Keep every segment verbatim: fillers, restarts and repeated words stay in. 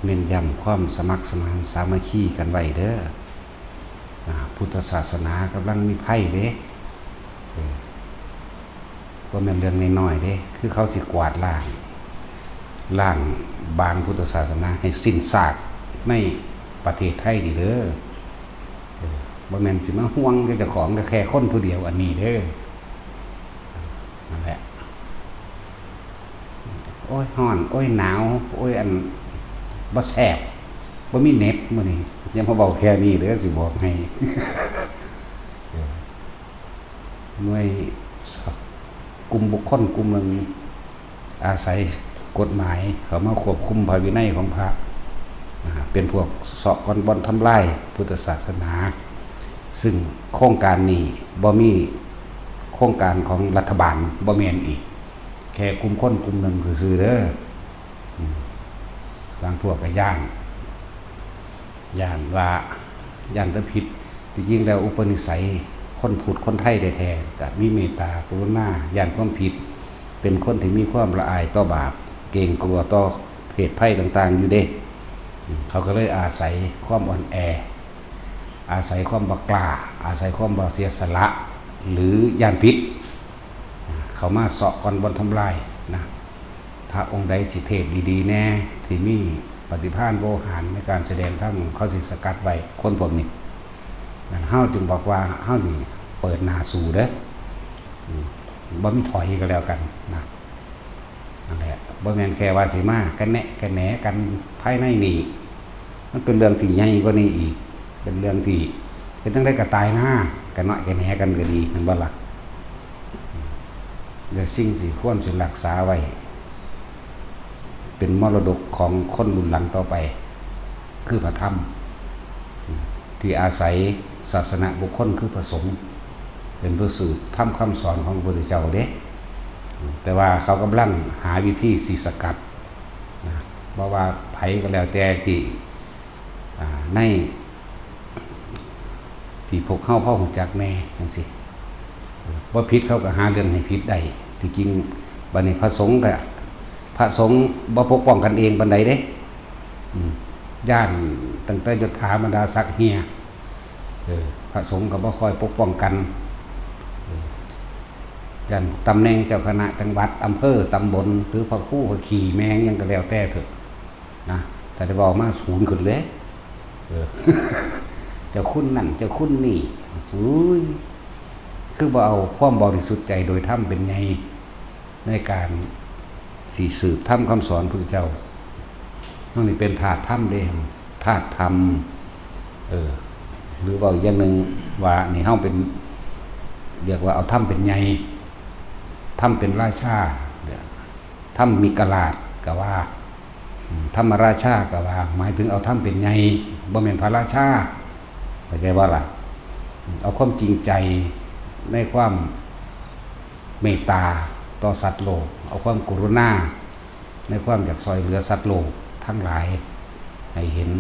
เน้นย้ำความสมัครสมานสามัคคีกันไว้เด้อ อ่า พุทธศาสนากำลังมีภัยเด้ เออ บ่แม่นเรื่องน้อยๆเด้ คือเขาสิกวาดล้าง ล้างบางพุทธศาสนาให้สิ้นซากในประเทศไทยนี่เด้อ เออ บ่แม่นสิมาห่วงแต่เจ้าของ ก็แค่คนผู้เดียวอันนี้เด้อ นั่นแหละ โอ้ย ฮ้อน โอ้ย หนาว โอ้ย อัน บ่แซ่บ บ่มีเน็ตมื้อนี้ อย่ามาเว้าแค่นี้เด้อ สิบอกให้ เออ หน่วย กลุ่มบุคคลกลุ่มหนึ่ง อาศัยกฎหมายเข้ามาควบคุมพระวินัยของพระ อ่า เป็นพวกเซาะก้อนบ่อนทำลายพุทธศาสนา ซึ่งโครงการนี้บ่มีโครงการของรัฐบาล บ่แม่นอีก แค่กลุ่มคนกลุ่มหนึ่งซื่อๆเด้อ อืม ต่างพวกก็ย้าน ย้านว่า ย้านแต่ผิด ที่จริงแล้วอุปนิสัยคนพุทธคนไทยแท้ๆ ก็มีเมตตากรุณา ย้านความผิด เป็นคนที่มีความละอายต่อบาป เกรงกลัวต่อเหตุภัยต่างๆอยู่เด้ อืม เขาก็เลยอาศัยความอ่อนแอ อาศัยความบ่กล้า อาศัยความบ่เสียสละ หรือย้านผิด เข้ามาเซาะก้อนบ่อนทำลายนะ พระองค์ใดสิเทศน์ดีๆแน่ ที่มีปฏิภาณโวหารในการแสดงธรรม เขาสิสกัดไว้คนพวกนี้ นั่นเฮาจึงบอกว่าเฮาสิเปิดหน้าสู้เด้อ อืม บ่มีถอยก็แล้วกันนะ นั่นแหละ บ่แม่นแค่ว่าสิมากระแนะกระแหนกันภายในนี่ มันเป็นเรื่องที่ใหญ่กว่านี้อีก เป็นเรื่องที่เฮ็ดจั่งใดก็ตายนะ กระเนาะกระแหนกันก็ดี แม่นบ่ล่ะ และสิ่งที่ควรสิรักษาไว้ เป็นมรดกของคนรุ่นหลังต่อไป คือพระธรรม ที่อาศัยศาสนบุคคลคือพระสงฆ์ เป็นผู้สืบธรรมคำสอนของพระพุทธเจ้าเด้ แต่ว่าเขากำลังหาวิธีสิสกัดนะ เพราะว่าไผก็แล้วแต่ที่ อ่า ใน ที่พวกเขาพอรู้จักแน่จั่งซี้ บ่ผิดเขาก็หาเรื่องให้ผิดได้ ที่จริงบัดนี้พระสงฆ์ก็ พระสงฆ์บ่ปกป้องกันเองปานใดเด้ อืม ย้านตั้งแต่ยศถาบรรดาศักดิ์เหี่ย เออ พระสงฆ์ก็บ่ค่อยปกป้องกัน เออ ย้านตำแหน่งเจ้าคณะจังหวัด อำเภอ ตำบล หรือพระครูพระขี่แม่งหยังก็แล้วแต่เถอะนะ แต่ได้เว้ามาสูงขึ้นเลย เออ เจ้าคุณนั่น เจ้าคุณนี่ อุ้ย คือบ่เอาความบริสุทธิ์ใจโดยธรรมเป็นใหญ่ ในการสิสืบธรรมคำสอนพุทธเจ้า เฮานี่เป็นทาสธรรมเด้ ทาสธรรม เออ หรือเว้าอีกอย่างหนึ่งว่านี่เฮาเป็น เรียกว่าเอาธรรมเป็นใหญ่ ธรรมเป็นราชา ธรรมมีกราชก็ว่า อืม ธรรมราชาก็ว่า หมายถึงเอาธรรมเป็นใหญ่ บ่แม่นพระราชา เข้าใจบ่ล่ะ เอาความจริงใจในความเมตตาต่อสัตว์โลก เอาความกรุณาในความอยากซ่อยเหลือสัตว์โลกทั้งหลาย ให้เห็น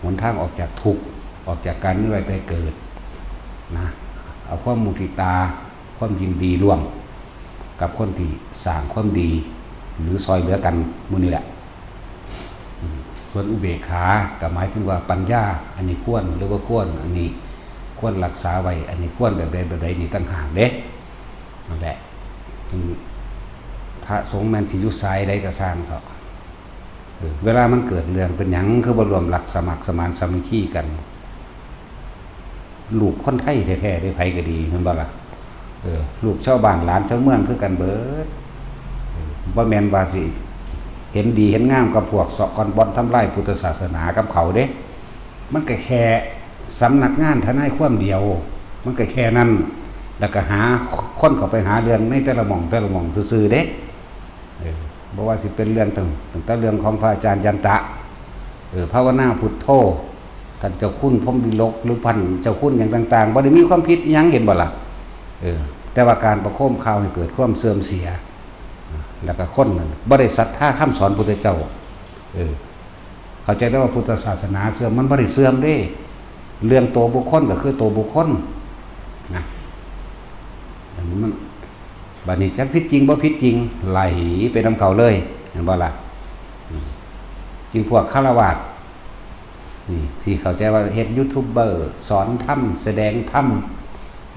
หนทางออกจากทุกข์ ออกจากการมีไว้แต่เกิดนะ เอาความมุทิตา ความยินดีร่วมกับคนที่สร้างความดี หรือซ่อยเหลือกันหมู่นี้แหละ อืม ส่วนอุเบกขาก็หมายถึงว่าปัญญา อันนี้ควรหรือบ่ควร อันนี้ควรรักษาไว้ อันนี้ควรแบบใดแบบใดนี่ต่างหากเด้ นั่นแหละ ถึงพระสงฆ์แม่นสิอยู่สายใดก็ซ่างเถาะ เออ เวลามันเกิดเรื่องเป็นหยังคือบ่ร่วมรักสมัครสมานสามัคคีกัน ลูกคนไทยแท้ๆเด้ ไผก็ดี แม่นบ่ล่ะ เออ ลูกชาวบ้านหลานชาวเมืองคือกันเบิด เออ บ่แม่นว่าสิเห็นดีเห็นงามกับพวกเซาะก้อนบ่อนทำลายพุทธศาสนากับเขาเด้ มันก็แค่สำนักงานทนายความเดียว มันก็แค่นั้น แล้วก็หาคนเข้าไปหาเรื่องในแต่ละหม่องแต่ละหม่องซื่อๆเด้ เออ บ่ว่าสิเป็นเรื่องตั้ง ตั้งแต่เรื่องของพระอาจารย์ยันตะ เออ ภาวนาพุทโธ ท่านเจ้าคุณพรหมวิโรจน์ หรือพันเจ้าคุณหยังต่างๆ บ่ได้มีความผิดอิหยัง เห็นบ่ล่ะ เออ แต่ว่าการประโคมข่าวให้เกิดความเสื่อมเสีย แล้วก็คนนั้นบ่ได้ศรัทธาคำสอนพุทธเจ้า เออ เข้าใจแต่ว่าพุทธศาสนาเสื่อม มันบ่ได้เสื่อมเด้ เรื่องตัวบุคคลก็คือตัวบุคคลนะ อันนี้มัน บัดนี้จักผิดจริงบ่ผิดจริง ไหลไปนำเขาเลย เห็นบ่ล่ะ อืม คือพวกฆราวาสนี่ที่เข้าใจว่าเฮ็ดยูทูบเบอร์สอนธรรมแสดงธรรม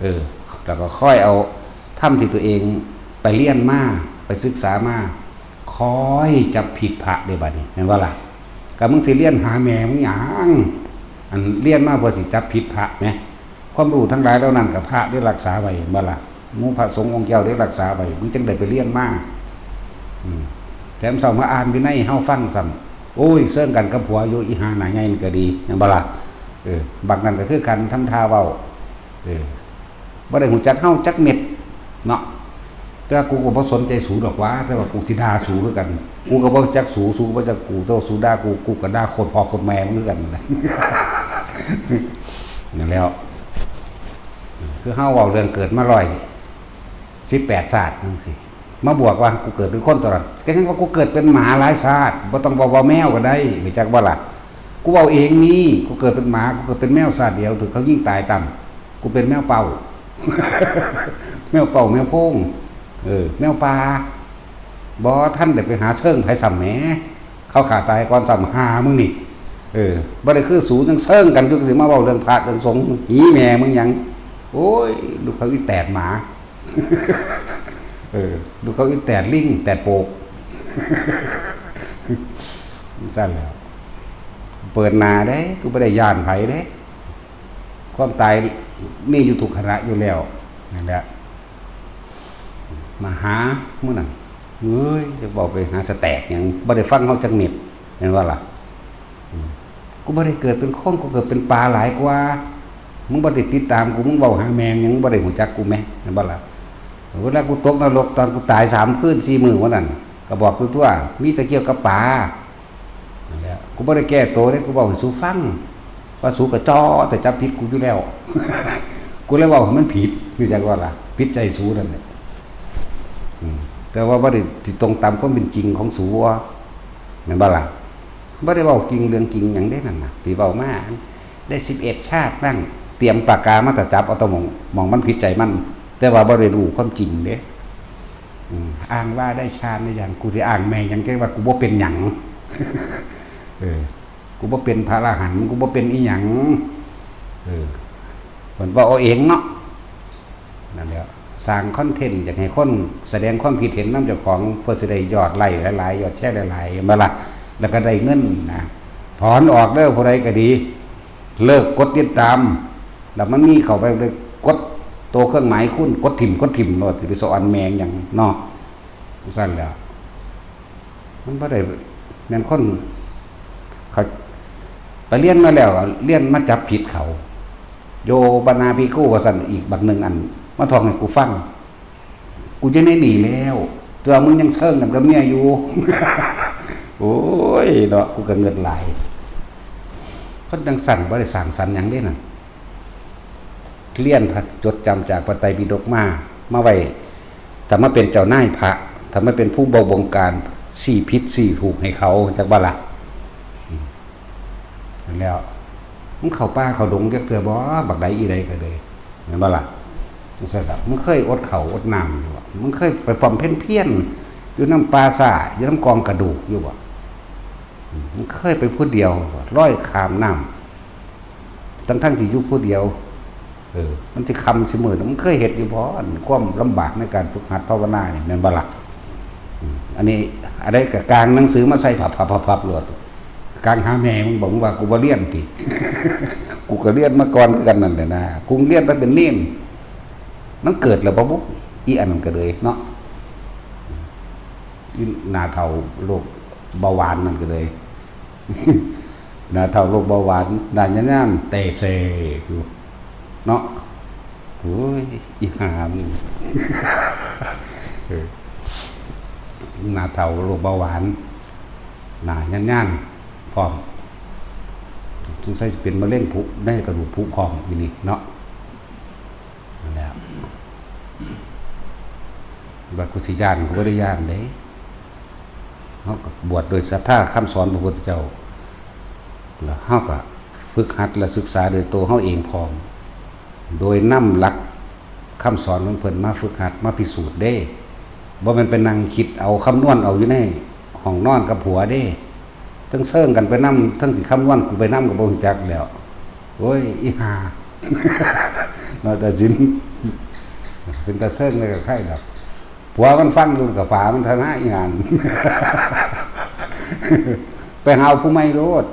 เออ แล้วก็คอยเอาธรรมที่ตัวเองไปเรียนมาไปศึกษามา คอยจับผิดพระเด้บัดนี้แม่นบ่ล่ะ ก็มึงสิเรียนหาแม่มึงหยัง อันเรียนมาเพื่อสิจับผิดพระแหม ความรู้ทั้งหลายเหล่านั้นก็พระได้รักษาไว้แม่นบ่ล่ะ หมู่พระสงฆ์องค์เจ้าได้รักษาไว้ มึงจั่งได้ไปเรียนมา อืม แถมเช้ามาอ่านวินัยให้เฮาฟังซ้ำ โอ้ย เซิงกันกับผัวอยู่ อีห่าหน้าใหญ่นี่ก็ดีแม่นบ่ล่ะ เออ บักนั่นก็คือกัน ทำท่าเว้า เออ บ่ได้ฮู้จักเฮาจักเม็ดเนาะ แต่ว่ากูก็บ่สนใจสูดอกหว่า แต่ว่ากูสิด่าสูคือกัน กูก็บ่จักสู สูก็บ่จักกู แต่ว่าสูด่ากู กูก็ด่าโคตรพ่อโคตรแม่มึงคือกันนั่นแหละ นั่นแหล้ว คือเฮาเว้าเรื่องเกิดมาร้อยสิบแปดชาติจั่งซี้ มาบวกว่ากูเกิดเป็นคนตลอด ก็ยังว่ากูเกิดเป็นหมาหลายชาติ บ่ต้องบอกว่าแมวก็ได้ รู้จักบ่ล่ะ กูเว้าเองนี่ กูเกิดเป็นหมา กูเกิดเป็นแมวชาติเดียว ถูกเขายิงตายตำ กูเป็นแมวเป่า แมวเป่า แมวโพง เออ แมวป่า บ่ทันได้ไปหาเซิงไผซ้ำแหม เขาฆ่าตายก่อนซ้ำ ห่ามึงนี่ เออ บ่ได้คือสู ยังเซิงกันอยู่ สิมาเว้าเรื่องพระเรื่องสงฆ์ หีแม่มึงหยัง โอ้ย ลูกเขาอีแตดหมา เออ ลูกเขาอีแตดลิง แตดโปก ซั่นแหล้ว เปิดหน้าเด้ กูบ่ได้ย้านไผเด้ ความตายมีอยู่ทุกขณะอยู่แล้ว นั่นแหละ มาหามื้อนั้น เฮ้ย จะบอกไปหาสแต็กหยัง บ่ได้ฟังเฮาจักเม็ด แม่นบ่ล่ะ อืม กูบ่ได้เกิดเป็นคน กูเกิดเป็นปลาหลายกว่า มึงบ่ได้ติดตามกู มึงเว้าหาแม่งหยัง มึงบ่ได้ฮู้จักกูแหม แม่นบ่ล่ะ เวลากูตกนรกตอนกูตายสามคืนสี่มื้อวันนั้น ก็บอกกูตัว มีแต่เกี่ยวกับปลา นั่นแหละ กูบ่ได้แก้ตัวเด้ กูเว้าให้สูฟัง ว่าสูกะจอแต่จับผิดกูอยู่แล้ว กูเลยเว้าให้มันผิด รู้จักบ่ล่ะ ผิดใจสูนั่นแหละ อืม แต่ว่าบ่ได้สิตรงตามความเป็นจริงของสู แม่นบ่ล่ะ บ่ได้เว้าจริงเรื่องจริงหยังเด้นั่นน่ะ ที่เว้ามา ได้สิบเอ็ดชาติบ้าง เตรียมปากกามาแต่จับเอาแต่หม่อง หม่องมันผิดใจมัน แต่ว่าบ่ได้รู้ความจริงเด้ อืม อ้างว่าได้ฌานได้หยัง กูสิอ้างแม่งหยัง แกว่ากูบ่เป็นหยัง เออ กูบ่เป็นพระอรหันต์ กูบ่เป็นอีหยัง เออ เพิ่นเว้าเอาเองเนาะ นั่นแหละ สร้างคอนเทนต์ อยากให้คนแสดงความคิดเห็นนำเจ้าของ เพื่อสิได้ยอดไลค์หลายๆ ยอดแชร์หลายๆ แม่นบ่ล่ะ แล้วก็ได้เงินนะ ถอนออกเด้อ ผู้ใดก็ดี เลิกกดติดตาม แล้วมันมีเข้าไปเลย กดตัวเครื่องหมายคูณ กดถิ่ม กดถิ่มโลด สิไปสอนแม่งหยังเนาะ จั่งซั่นแหล้ว มันบ่ได้แม่นคน เขาไปเรียนมาแล้ว เรียนมาจับผิดเขา โยบานาภิกขุ ว่าซั่น อีกบักหนึ่งอัน มาท่องให้กูฟัง กูจะได้หนีแล้ว ตัวมึงยังเซิงกันกับเมียอยู่ โอ้ยเนาะ กูก็เงินหลาย คนจั่งซั่นบ่ได้สร้างสรรค์หยังเด้นั่น เรียนพระ จดจำจากพระไตรปิฎกมา มาไว้ ถ้ามาเป็นเจ้านายพระ ถ้ามาเป็นผู้บงการ ซี้ผิดซี้ถูกให้เขา จักบ่ล่ะ อืม นั่นแหล้ว มึงเข้าป่าเข้าดงจักเทื่อบ่ บักใดอีใดก็เลย แม่นบ่ล่ะ จั่งซั่นล่ะ มึงเคยอดข้าวอดน้ำอยู่บ่ มึงเคยไปบำเพ็ญเพียรอยู่นำป่าช้า อยู่นำกองกระดูกอยู่บ่ อืม มึงเคยไปผู้เดียวบ่ ลอยข้ามน้ำ ทั้งๆที่อยู่ผู้เดียว เออ มันสิค่ำสิมืด มึงเคยเฮ็ดอยู่บ่ อันความลำบากในการฝึกหัดภาวนานี่ แม่นบ่ล่ะ อืม อันนี้ อันใดก็กางหนังสือมาใส่พับๆๆๆโลด กางหาแม่มึง บอกมึงว่ากูบ่เรียนติ กูก็เรียนมาก่อนคือกันนั่นแหละนะ กูเรียนมาเป็นเณร มันเกิดแล้วบ่บุ อีอันนั้นก็เลยเนาะ อีหน้าเฒ่าโรคเบาหวานนั่นก็เลย หน้าเฒ่าโรคเบาหวาน หน้าย่านๆ เตะเซอยู่ เนาะ โอ้ย อีห่ามึง เออ หน้าเฒ่าโรคเบาหวาน หน้าย่านๆ พร้อม สงสัยสิเป็นมะเร็งผุ ในกระดูกผุพองอีนี่เนาะ นั่นแหละ ว่ากูสิย้าน กูบ่ได้ย้านเด้ เฮาก็บวชโดยศรัทธาคำสอนพระพุทธเจ้า แล้วเฮาก็ฝึกหัดและศึกษาโดยตัวเฮาเองพร้อม โดยนำหลักคำสอนของเพิ่นมาฝึกหัด มาพิสูจน์เด้ บ่แม่นไปนั่งคิดเอา คำนวณเอาอยู่ในห้องนอนกับผัวเด้ ทั้งเซิงกันไปนำ ทั้งสิคำนวณกูไปนำก็บ่ฮู้จักแล้ว โอ้ย อีห่า เนาะ ตาสิน เป็นตาเซิงเลยก็ไคดอก ผัวมันฟังอยู่ก็ฝามันทนาอีหยัง ไปหาเอาผู้ใหม่โลด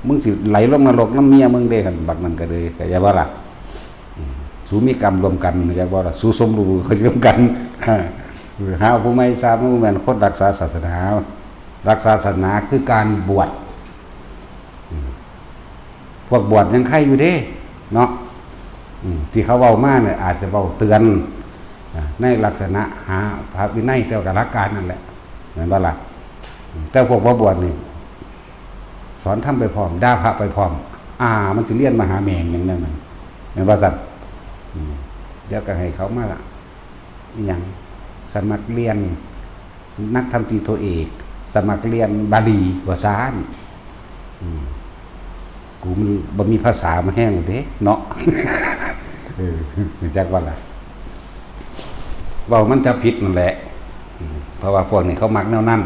มึงสิไหลลงนรกนำเมียมึงเด้ คันบักนั่นก็เลย เข้าใจบ่ล่ะ อืม สูมีกรรมร่วมกัน เข้าใจบ่ล่ะ สูสมรู้ร่วมกัน หาเอาผู้ใหม่ซะ มันบ่แม่นคนรักษาศาสนา รักษาศาสนาคือการบวช อืม พวกบวชยังไคอยู่เด้ เนาะ อืม ที่เขาเว้ามาเนี่ย อาจจะเว้าเตือน อ่า ในลักษณะหาพระวินัย แต่ว่าก็หลักการนั่นแหละ แม่นบ่ล่ะ อืม แต่พวกบ่บวชนี่ สอนธรรมไปพร้อม ด่าพระไปพร้อม อ่า มันสิเรียนมหาแม่งหยังแนวนั้น แม่นบ่ซั่น อืม เดี๋ยวก็ให้เขามา อิหยัง สมัครเรียน นักธรรมตรีโทเอก สมัครเรียนบาลี ว่าซั่น อืม กูมันบ่มีภาษามาแฮงเด้ เนาะ เออ รู้จักบ่ล่ะ เว้ามันจะผิดนั่นแหละ อืม เพราะว่าพวกนี้เขามักแนวนั้น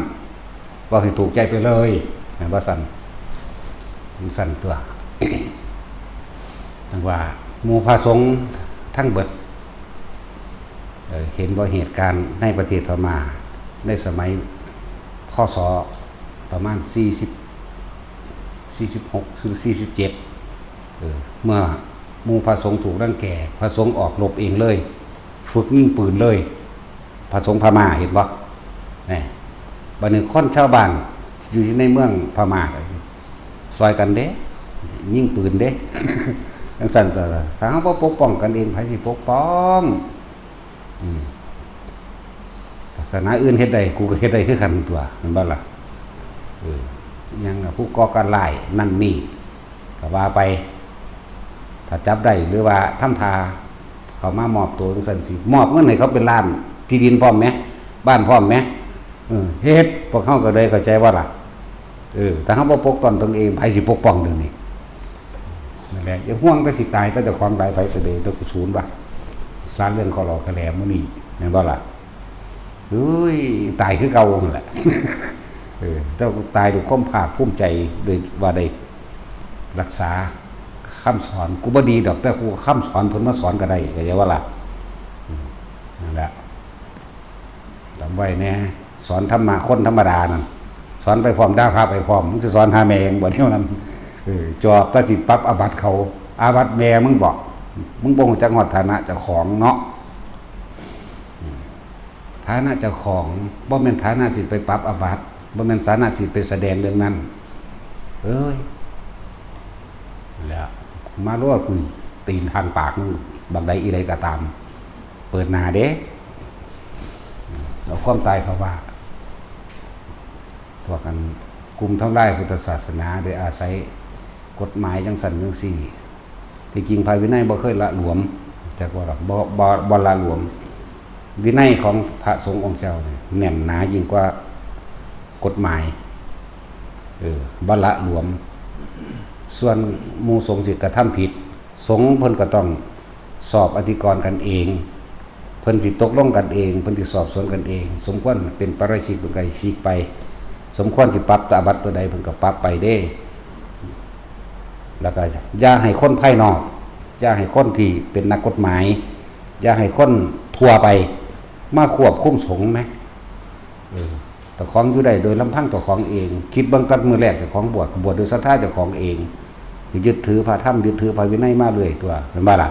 เว้าให้ถูกใจไปเลย แม่นบ่ซั่น มันซั่นตัว จั่งว่าหมู่พระสงฆ์ทั้งเบิด เอ่อ เห็นบ่เหตุการณ์ในประเทศพม่า ในสมัย พ.ศ. ประมาณสี่สิบ สี่สิบหก หรือ สี่สิบเจ็ด เออ เมื่อหมู่พระสงฆ์ถูกรังแก พระสงฆ์ออกรบเองเลย ฝึกยิงปืนเลย พระสงฆ์พม่า เห็นบ่ นี่ บัดนี้คนชาวบ้านอยู่ในเมืองพม่า ซอยกันเด้ ยิงปืนเด้ จั่งซั่นตัว ถ้าเฮาบ่ปกป้องกันเอง ไผสิปกป้อง อืม ศาสนาอื่นเฮ็ดได้ กูก็เฮ็ดได้คือกันตัว แม่นบ่ล่ะ เออ หยังล่ะ ผู้ก่อการร้ายนั่นนี่ ก็ว่าไป ถ้าจับได้ หรือว่าทำท่าเข้ามามอบตัวจั่งซั่นสิ มอบเงินให้เขาเป็นล้าน ที่ดินพร้อมแหม บ้านพร้อมแหม เออ เฮ็ด พวกเฮาก็เลย เข้าใจบ่ล่ะ เออ ถ้าเฮาบ่ปกป้องตนเอง ไผสิปกป้องเดี๋ยวนี้ นั่นแหละ อย่าห่วงแต่สิตาย แต่เจ้าของตาย ไผก็ได้ แต่กูสูนว่ะ สารเรื่องข้อหลอกข้อแหลมมื้อนี้ แม่นบ่ล่ะ เฮ้ย ตายคือเก่านั่นแหละ เออ แต่ตายด้วยความภาคภูมิใจ โดยว่าได้รักษาคำสอน กูบ่ดีดอก แต่กูเอาคำสอนเพิ่นมาสอนก็ได้ เข้าใจบ่ล่ะ อืม นั่นแหละ จำไว้แน่ สอนธรรมะคนธรรมดานั่น สอนไปพร้อม ด่าพระไปพร้อม มึงสิสอนหาแม่งบ่ แนวนั้น เออ จอบ แต่สิปรับอาบัติเขา อาบัติแม่มึงบ่ มึงบ่รู้จักฮอดฐานะเจ้าของเนาะ อืม ฐานะเจ้าของ บ่แม่นฐานะสิไปปรับอาบัติ บ่แม่นฐานะสิไปแสดงเรื่องนั้น เอ้ย แล้ว มาโลด กูตีนทางปากมึง บักใดอีใดก็ตาม เปิดหน้าเด้ เอาความตายเข้าว่า พวกอันกลุ่มทำลายพุทธศาสนา โดยอาศัยกฎหมายจั่งซั่นจั่งซี้ ที่จริงพระวินัยบ่เคยหละหลวม แต่ว่าบ่ บ่ บ่หละหลวม วินัยของพระสงฆ์องค์เจ้านี่แน่นหนายิ่งกว่ากฎหมาย เออ บ่หละหลวม ส่วนหมู่สงฆ์สิกระทำผิด สงฆ์เพิ่นก็ต้องสอบอธิกรณ์กันเอง เพิ่นสิตกลงกันเอง เพิ่นสิสอบสวนกันเอง สมควรเป็นปาราชิกเพิ่นก็ให้ชิกไป สมควรสิปรับอาบัติตัวใดเพิ่นก็ปรับไปเด้ แล้วก็อย่าให้คนภายนอก อย่าให้คนที่เป็นนักกฎหมาย อย่าให้คนทั่วไปมาควบคุมสงฆ์แหม เออ เจ้าของอยู่ได้โดยลำพังเจ้าของเอง คิดเบิ่งตั้งมื้อแรกเจ้าของบวช บวชโดยศรัทธาเจ้าของเอง ยึดถือพระธรรม ยึดถือพระวินัยมาเรื่อยตัว แม่นบ่ล่ะ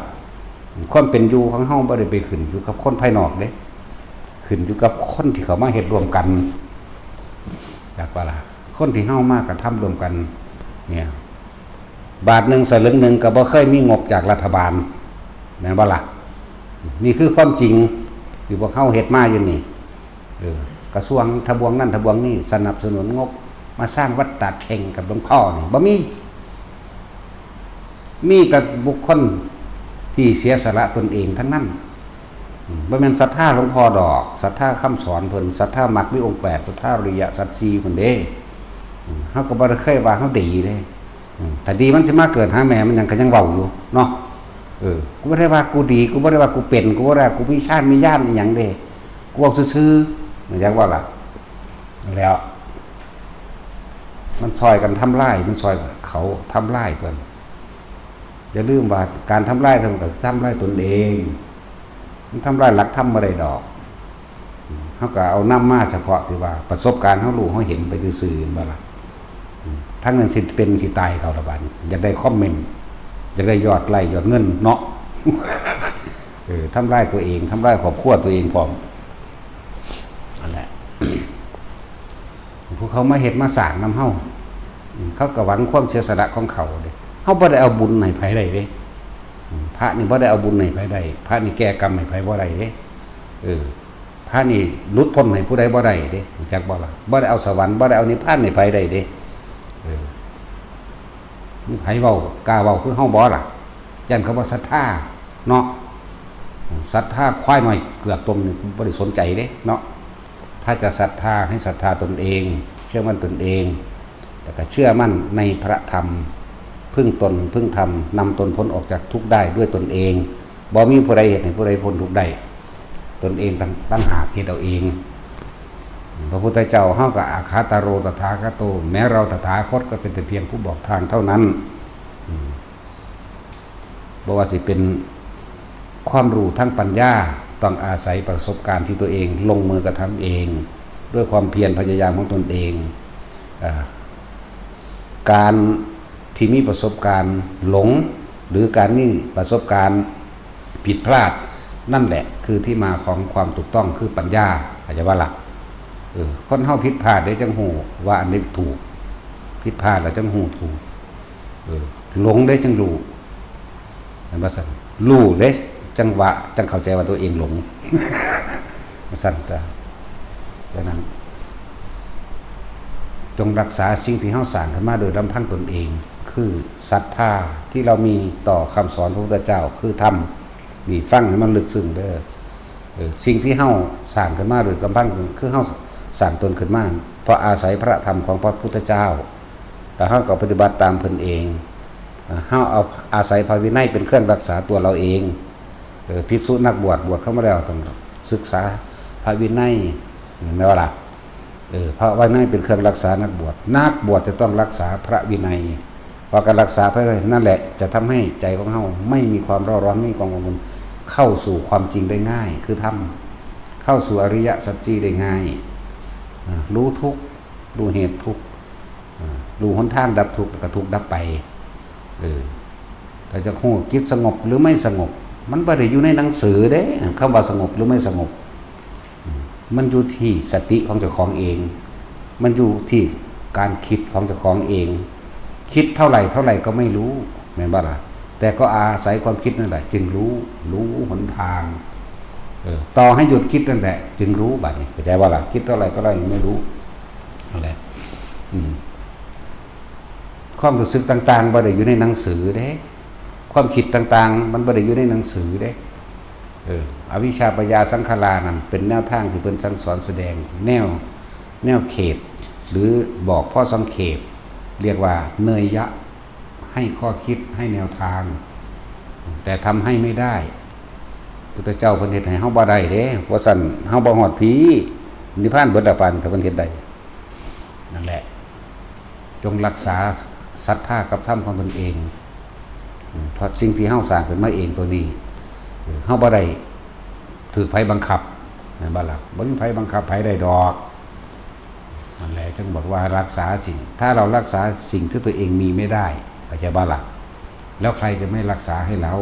ความเป็นอยู่ของเฮาบ่ได้ไปขึ้นอยู่กับคนภายนอกเด้ ขึ้นอยู่กับคนที่เข้ามาเฮ็ดร่วมกัน จักบ่ล่ะ คนที่เฮามากระทำร่วมกัน เนี่ย บาทหนึ่งสลึงหนึ่งก็บ่เคยมีงบจากรัฐบาล แม่นบ่ล่ะ นี่คือความจริงที่พวกเฮาเฮ็ดมาอยู่นี่ เออ กระทรวงทบวงนั่นทบวงนี่สนับสนุนงบมาสร้างวัดตาดแข่งกับหลวงพ่อนี่ บ่มี มีแต่บุคคลที่เสียสละตนเองทั้งนั้น อืม บ่แม่นศรัทธาหลวงพ่อดอก ศรัทธาคำสอนเพิ่น ศรัทธามรรคมีองค์แปด ศรัทธาอริยสัจสี่เพิ่นเด้ อืม เฮาก็บ่ได้เคยว่าเฮาดีเด้ อืม ถ้าดีมันสิมาเกิดหาแม่มันหยัง ก็ยังเว้าอยู่เนาะ เออ กูบ่ได้ว่ากูดี กูบ่ได้ว่ากูเป็น กูบ่ได้ว่ากูมีฌานมีญาณอีหยังเด้ กูเว้าซื่อๆ อยากว่าล่ะ แล้ว มันซอยกันทำลาย มันซอยเขาทำลายตัวนี้ อย่าลืมว่าการทำลายทำก็ทำลายตนเอง มันทำลายหลักธรรมบ่ได้ดอก เฮาก็เอานำมาเฉพาะที่ว่าประสบการณ์เฮารู้เฮาเห็นไปซื่อๆ แม่นบ่ล่ะ อืม ทั้งนั้นสิเป็นสิตายเขาละบาดนี้ อยากได้คอมเมนต์ อยากได้ยอดไลค์ยอดเงินเนาะ เออ ทำลายตัวเอง ทำลายครอบครัวตัวเองพร้อม นั่นแหละ ผู้เขามาเฮ็ดมาสร้างนำเฮา อืม เขาก็หวังความเสียสละของเขาเด้ เฮาบ่ได้เอาบุญให้ไผได้เด้ อืม พระนี่บ่ได้เอาบุญให้ไผได้ พระนี่แก้กรรมให้ไผบ่ได้เด้ เออ พระนี่หลุดพ้นให้ผู้ใดบ่ได้เด้ รู้จักบ่ล่ะ บ่ได้เอาสวรรค์ บ่ได้เอานิพพานให้ไผได้เด้ เออ มีไผเว้ากล้าเว้าคือเฮาบ่ล่ะ ย้านเขาบ่ศรัทธาเนาะ ศรัทธาควายน้อยเกือกต้มนี่บ่ได้สนใจเด้เนาะ ถ้าจะศรัทธาให้ศรัทธาตนเอง เชื่อมั่นตนเอง แล้วก็เชื่อมั่นในพระธรรม พึ่งตน พึ่งธรรม นำตนพ้นออกจากทุกข์ได้ด้วยตนเอง บ่มีผู้ใดเฮ็ดให้ผู้ใดพ้นทุกข์ได้ ตนเองต่าง ต่างหากเฮ็ดเอาเอง พระพุทธเจ้าเฮาก็ อาคาตาโร ตถาคโต แม้เราตถาคตก็เป็นแต่เพียงผู้บอกทางเท่านั้น อืม บ่ว่าสิเป็นความรู้ทางปัญญา ต้องอาศัยประสบการณ์ที่ตัวเองลงมือกระทำเอง ด้วยความเพียรพยายามของตนเอง อ่า การที่มีประสบการณ์หลง หรือการมีประสบการณ์ผิดพลาด นั่นแหละคือที่มาของความถูกต้องคือปัญญา เข้าใจบ่ล่ะ เออ คนเฮาผิดพลาดเด้จั่งฮู้ว่าอันนี้ถูก ผิดพลาดแล้วจั่งฮู้ถูก เออ หลงเด้จั่งรู้ แม่นบ่ซั่น รู้เด้จั่งว่า จั่งเข้าใจว่าตัวเองหลง ว่าซั่นตา ดังนั้น จงรักษาสิ่งที่เฮาสร้างขึ้นมาโดยลำพังตนเอง คือศรัทธาที่เรามีต่อคำสอนพระพุทธเจ้า คือธรรม นี่ฟังให้มันลึกซึ้งเด้อ เออ สิ่งที่เฮาสร้างขึ้นมาโดยลำพัง คือเฮาสร้างตนขึ้นมา เพราะอาศัยพระธรรมของพระพุทธเจ้า แล้วเฮาก็ปฏิบัติตามเพิ่นเอง อ่า เฮาเอาอาศัยพระวินัยเป็นเครื่องรักษาตัวเราเอง เออ ภิกษุนักบวช บวชเข้ามาแล้วต้องศึกษาพระวินัย แม่นบ่ล่ะ เออ พระวินัยเป็นเครื่องรักษานักบวช นักบวชจะต้องรักษาพระวินัย เพราะการรักษาพระวินัยนั่นแหละจะทำให้ใจของเฮาไม่มีความเร่าร้อน ไม่มีความกังวล เข้าสู่ความจริงได้ง่าย คือธรรม เข้าสู่อริยสัจสี่ได้ง่าย อ่า รู้ทุกข์ รู้เหตุทุกข์ อ่า รู้หนทางดับทุกข์ แล้วก็ทุกข์ดับไป เออ ถ้าจะฮู้จิตสงบหรือไม่สงบ มันบ่ได้อยู่ในหนังสือเด้ คำว่าสงบหรือไม่สงบ อืม มันอยู่ที่สติของเจ้าของเอง มันอยู่ที่การคิดของเจ้าของเอง คิดเท่าไหร่เท่าไหร่ก็ไม่รู้ แม่นบ่ล่ะ แต่ก็อาศัยความคิดนั่นแหละ จึงรู้ รู้หนทาง เออ ต่อให้หยุดคิดนั่นแหละ จึงรู้ บัดนี้ เข้าใจบ่ล่ะ คิดเท่าไหร่เท่าไหร่ยังไม่รู้ นั่นแหละ อืม ความรู้สึกต่างๆ บ่ได้อยู่ในหนังสือเด้ ความคิดต่างๆ มันบ่ได้อยู่ในหนังสือเด้ เออ อวิชชาปัญญาสังขารานั่นเป็นแนวทางที่เพิ่นสั่งสอนแสดง แนว แนวเขต หรือบอกพอสังเขป เรียกว่าเนยยะ ให้ข้อคิด ให้แนวทาง แต่ทำให้ไม่ได้ พุทธเจ้าเพิ่นเฮ็ดให้เฮาบ่ได้เด้ ว่าซั่นเฮาบ่ฮอดพี้ นิพพานเบิดแล้วปานถ้าเพิ่นเฮ็ดได้ นั่นแหละ จงรักษาศรัทธากับธรรมของตนเอง อืม เพราะสิ่งที่เฮาสร้างขึ้นมาเองตัวนี้ เออ เฮาบ่ได้ถูกไผบังคับ แม่นบ่ล่ะ บ่มีไผบังคับไผได้ดอก นั่นแหละ จึงบอกว่ารักษาสิ่ง ถ้าเรารักษาสิ่งที่ตัวเองมีไม่ได้ เข้าใจบ่ล่ะ แล้วใครจะไม่รักษาให้เรา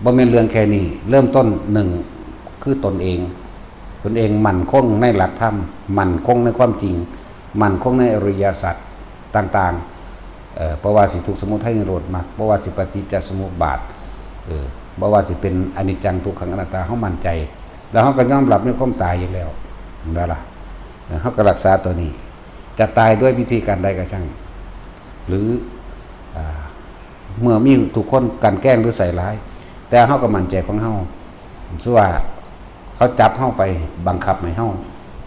บ่แม่นเรื่องแค่นี้ เริ่มต้นหนึ่ง คือตนเอง ตนเองมั่นคงในหลักธรรม มั่นคงในความจริง มั่นคงในอริยสัจต่างๆ เอ่อ บ่ว่าสิทุกข์สมุทัยนิโรธมรรค บ่ว่าสิปฏิจจสมุปบาท เออ บ่ว่าสิเป็นอนิจจังทุกขังอนัตตา เฮามั่นใจ แล้วเฮาก็ยอมรับในความตายอยู่แล้ว แม่นบ่ล่ะ เออ เฮาก็รักษาตัวนี้ จะตายด้วยวิธีการใดก็ช่าง หรือ อ่า เมื่อมีทุกคนกลั่นแกล้งหรือใส่ร้าย แต่เฮาก็มั่นใจของเฮา สมมุติว่าเขาจับเฮาไปบังคับให้เฮา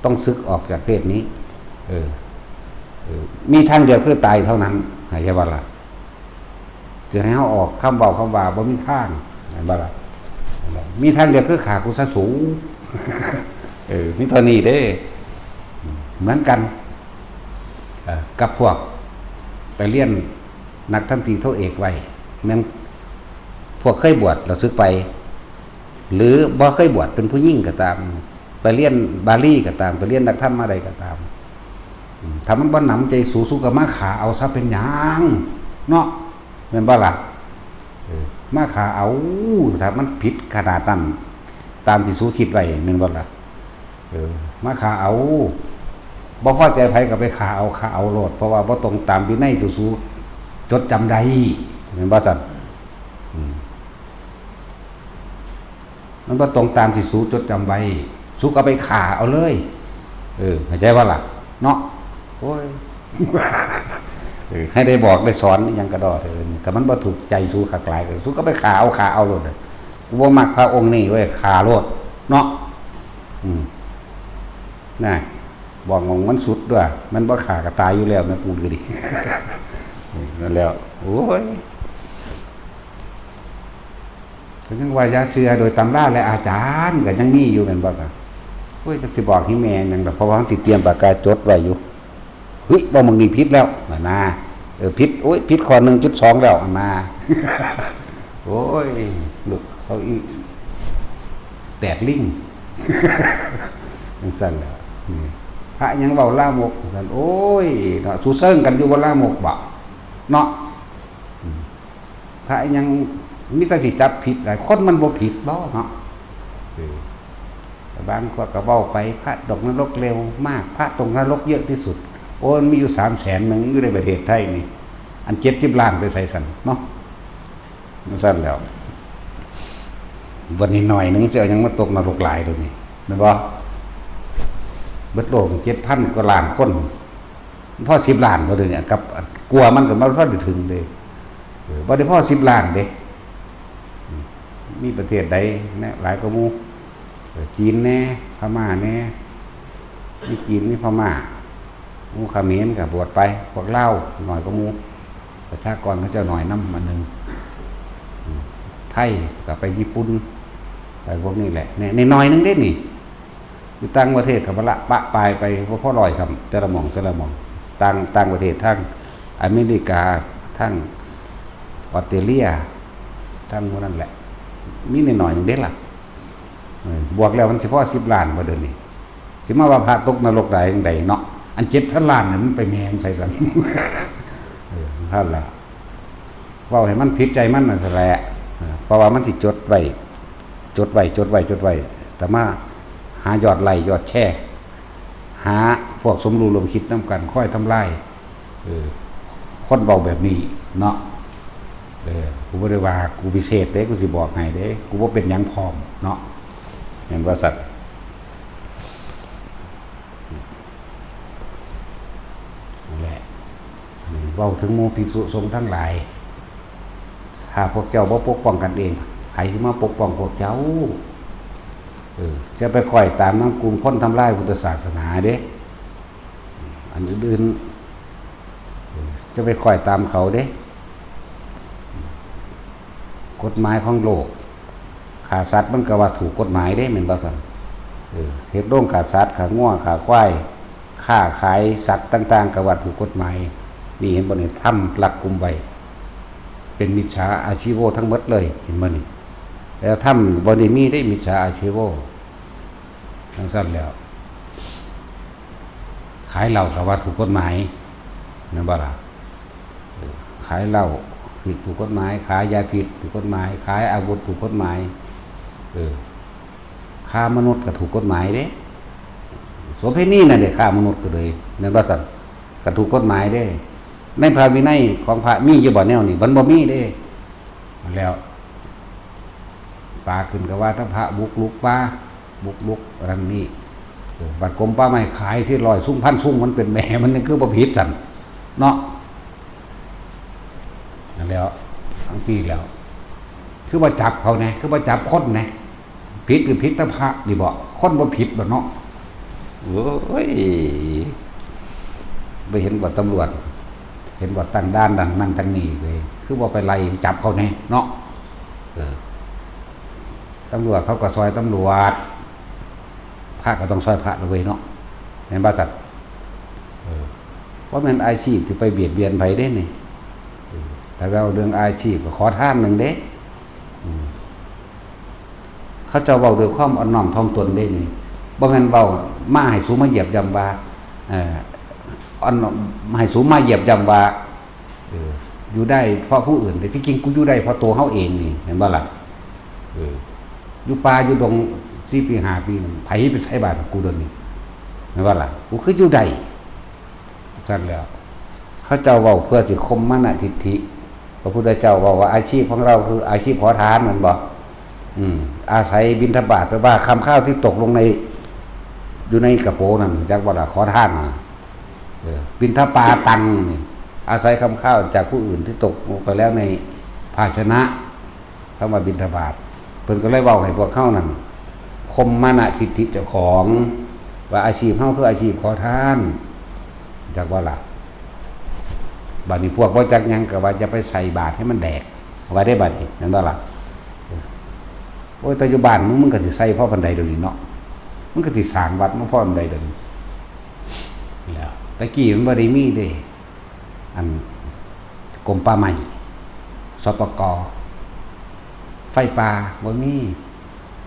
ต้องสึกออกจากเพศนี้ เออ เออ มีทางเดียวคือตายเท่านั้น เข้าใจบ่ล่ะ จะให้เฮาออกคำเว้าคำว่าบ่มีทาง แม่นบ่ล่ะ มีทางเดียวคือฆ่ากูซะสู เออ มีเท่านี้เด้ เหมือนกัน เอ่อ กับพวก ไปเรียนนักธรรมตรีโทเอกไว้ แม่นพวกเคยบวชแล้วสึกไป หรือบ่เคยบวชเป็นผู้หญิงก็ตาม ไปเรียนบาลีก็ตาม ไปเรียนนักธรรมมาใดก็ตาม อืม ถ้ามันบ่หนำใจสู สูก็มาฆ่าเอาซะเป็นหยังเนาะ แม่นบ่ล่ะ เออ มาฆ่าเอา ถ้ามันผิดขนาดนั้น ตามที่สูคิดไว้ แม่นบ่ล่ะ เออ มาฆ่าเอา บ่พอใจไผก็ไปฆ่าเอา ฆ่าเอาโลด เพราะว่าบ่ตรงตามวินัยที่สูจดจำได้ แม่นบ่ซั่น อืม มันบ่ตรงตามที่สูจดจำไว้ สูก็ไปฆ่าเอาเลย เออ เข้าใจบ่ล่ะ เนาะ โอ้ย เออ ให้ได้บอกได้สอนอิหยังก็ดอเถอะ ถ้ามันบ่ถูกใจสูคักหลายก็ สูก็ไปฆ่าเอา ฆ่าเอาโลด กูบ่มักพระองค์นี้เว้ย ฆ่าโลด เนาะ อืม นะ บอกหม่องมันสุดด้วย มันบ่ฆ่าก็ตายอยู่แล้ว แม่กูก็ดี เออ นั่นแหล้ว โอ้ย ก็ยังว่าอย่าเชื่อโดยตำราและอาจารย์ ก็ยังมีอยู่แม่นบ่ซะ โอ้ย จักสิบอกให้แม่หยังดอก เพราะว่ามันสิเตรียมปากกาจดไว้อยู่ เฮ้ย บ่ มึงนี่ผิดแล้ว หั่นนะ เออ ผิด โอ้ย ผิดข้อ หนึ่งจุดสอง แล้ว หั่นนะ โอ้ย ลูกเขาอีแตกลิง จังซั่นแหละ นี่ พระยังเว้าลามก จังซั่น โอ้ย เนาะ สูเซิงกันอยู่บ่ลามกบ่ เนาะ อืม พระยังมีแต่สิจับผิดหลาย คนมันบ่ผิดบ่เนาะ เออ แต่บางคนก็เว้าไป พระตกนรกเร็วมาก พระตกนรกเยอะที่สุด โอ้ย มันมีอยู่สามแสนหนึ่งอยู่ในประเทศไทยนี่ อันเจ็ดสิบล้านไปไสซั่นเนาะ จังซั่นแหล้ว วันนี้หน่อยหนึ่งสิเอาหยังมาตกนรกหลายเดี๋ยวนี้ แม่นบ่ เบิดโลกเจ็ดพันกว่าล้านคน พอสิบล้านบ่เดี๋ยวนี้ กับกลัวมันก็บ่พอได้ถึงเด้ เออ บ่ได้พอสิบล้านเด้ มีประเทศใดแหน่หลายกว่าหมู่ เออ จีนแหน่ พม่าแหน่ มีจีน มีพม่า หมู่เขมรก็บวชไป พวกลาวน้อยกว่าหมู่ ประชากรเขาเจ้าน้อยนำอันหนึ่ง อืม ไทยก็ไปญี่ปุ่น ไปพวกนี้แหละ ใน ในน้อยหนึ่งเด้นี่ อยู่ต่างประเทศก็บ่ละปะปายไป บ่พอร้อยซ้ำ แต่ละหม่อง แต่ละหม่อง ต่าง ต่างประเทศ ทางอเมริกา ทางออสเตรเลีย ทางหมู่นั่นแหละ มีน้อยๆหนึ่งเด้ล่ะ เออ บวกแล้วมันสิพอสิบล้านบ่เดี๋ยวนี้ สิมาว่าพระตกนรกได้จังใดเนาะ อันเจ็ดพันล้านเนี่ยมันไปแม่นไสซั่น เออ นั่นล่ะ เว้าให้มันผิดใจมันนั่นแหละ เออ เพราะว่ามันสิจดไว้ จดไว้ จดไว้ จดไว้ แต่มาหายอดไลค์ยอดแชร์ หาพวกสมรู้ร่วมคิดนำกัน คอยทำลาย เออ คนเว้าแบบนี้เนาะ เออ กูบ่ได้ว่ากูพิเศษเด้ กูสิบอกให้เด้ กูบ่เป็นหยังพร้อมเนาะ แม่นว่าซั่น นั่นแหละ เว้าถึงหมู่ภิกษุสงฆ์ทั้งหลาย ถ้าพวกเจ้าบ่ปกป้องกันเอง ไผสิมาปกป้องพวกเจ้า เออ จะไปคอยตามนำกลุ่มคนทำลายพุทธศาสนาเด้ อันอื่นๆ เออ จะไปคอยตามเขาเด้ กฎหมายของโลก ฆ่าสัตว์มันก็ว่าถูกกฎหมายเด้ แม่นบ่ซั่น เออ เฮ็ดโรงฆ่าสัตว์ ฆ่างัว ฆ่าควาย ค้าขายสัตว์ต่างๆ ก็ว่าถูกกฎหมาย นี่เห็นบ่นี่ ธรรมรัดกุมไว้ เป็นมิจฉาอาชีโวทั้งหมดเลย เห็นบ่นี่ แล้วธรรมบ่ได้มีได้มิจฉาอาชีโว จังซั่นแล้ว ขายเหล้าก็ว่าถูกกฎหมาย แม่นบ่ล่ะ เออ ขายเหล้าผิดถูกกฎหมาย ขายยาพิษถูกกฎหมาย ขายอาวุธถูกกฎหมาย เออ ค้ามนุษย์ก็ถูกกฎหมายเด้ โสเภณีนั่นเด้ ค้ามนุษย์ก็เลย แม่นบ่ซั่น ก็ถูกกฎหมายเด้ ในพระวินัยของพระมีอยู่บ่แนวนี้ มันบ่มีเด้ แล้ว ป่าขึ้นก็ว่าถ้าพระบุกรุกป่า บุกรุกอันนั้นนี่ เออ บัดกรมป่าไม้ขายที่ร้อยซุงพันซุง มันเป็นแม่มันนี่คือบ่ผิดซั่นเนาะ นั่นแหล้ว จังซี่แหล้ว คือบ่จับเขาแหน่ คือบ่จับคนแหน่ ผิดคือผิดแต่พระนี่บ่ คนบ่ผิดบ่เนาะ โอ้ย บ่เห็นบ่ตำรวจ เห็นบ่ตั้งด่านนั่นนั่นตั้งนี่เลย คือบ่ไปไล่จับเขาแหน่เนาะ เออ ตำรวจเขาก็ซอยตำรวจ พระก็ต้องซอยพระด้วยเนาะ แม่นบ่ซั่น เออ บ่แม่นอาชีพที่ไปเบียดเบียนไผเด้นี่ เออ ถ้าเว้าเรื่องอาชีพก็ขอทานหนึ่งเด้ อืม เขาเจ้าเว้าด้วยความอ่อนน้อมถ่อมตนเด้นี่ บ่แม่นเว้ามาให้สูมาเหยียบย่ำว่า เอ่อ อ่อนน้อม ให้สูมาเหยียบย่ำว่า เออ อยู่ได้เพราะผู้อื่น แต่ที่จริงกูอยู่ได้เพราะตัวเฮาเองนี่ เห็นบ่ล่ะ เออ อยู่ป่าอยู่ดง สี่ปี ห้าปี ไผไปใส่บาตรกูเดี๋ยวนี้ เห็นบ่ล่ะ กูคืออยู่ได้ ซั่นแล้ว เขาเจ้าเว้าเพื่อสิข่มมานะทิฏฐิ พระพุทธเจ้าเว้าว่าอาชีพของเราคืออาชีพขอทาน แม่นบ่ อืม อาศัยบิณฑบาต แปลว่าคำข้าวที่ตกลงใน อยู่ในกระโปรงนั่น จักบ่ล่ะ ขอทานน่ะ เออ บิณฑบาตังนี่ อาศัยคำข้าวจากผู้อื่นที่ตกลงไปแล้วในภาชนะ คำว่าบิณฑบาต เพิ่นก็เลยเว้าให้พวกเฮานั่น ข่มมานะทิฏฐิเจ้าของ ว่าอาชีพเฮาคืออาชีพขอทาน จักว่าล่ะ บัดนี้พวกบ่จักหยังก็ว่าอย่าไปใส่บาตรให้มันแดก ว่าได้บัดนี้ แม่นบ่ล่ะ โอ้ย แต่อยู่บ้านมึง มึงก็สิใส่พอปานใดเดี๋ยวนี้เนาะ มึงก็สิสร้างวัดมาพอปานใดเดี๋ยวนี้ แล้ว แต่กี้มันบ่ได้มีเด้ อันกรมป่าไม้ สปก. ไฟป่าบ่มี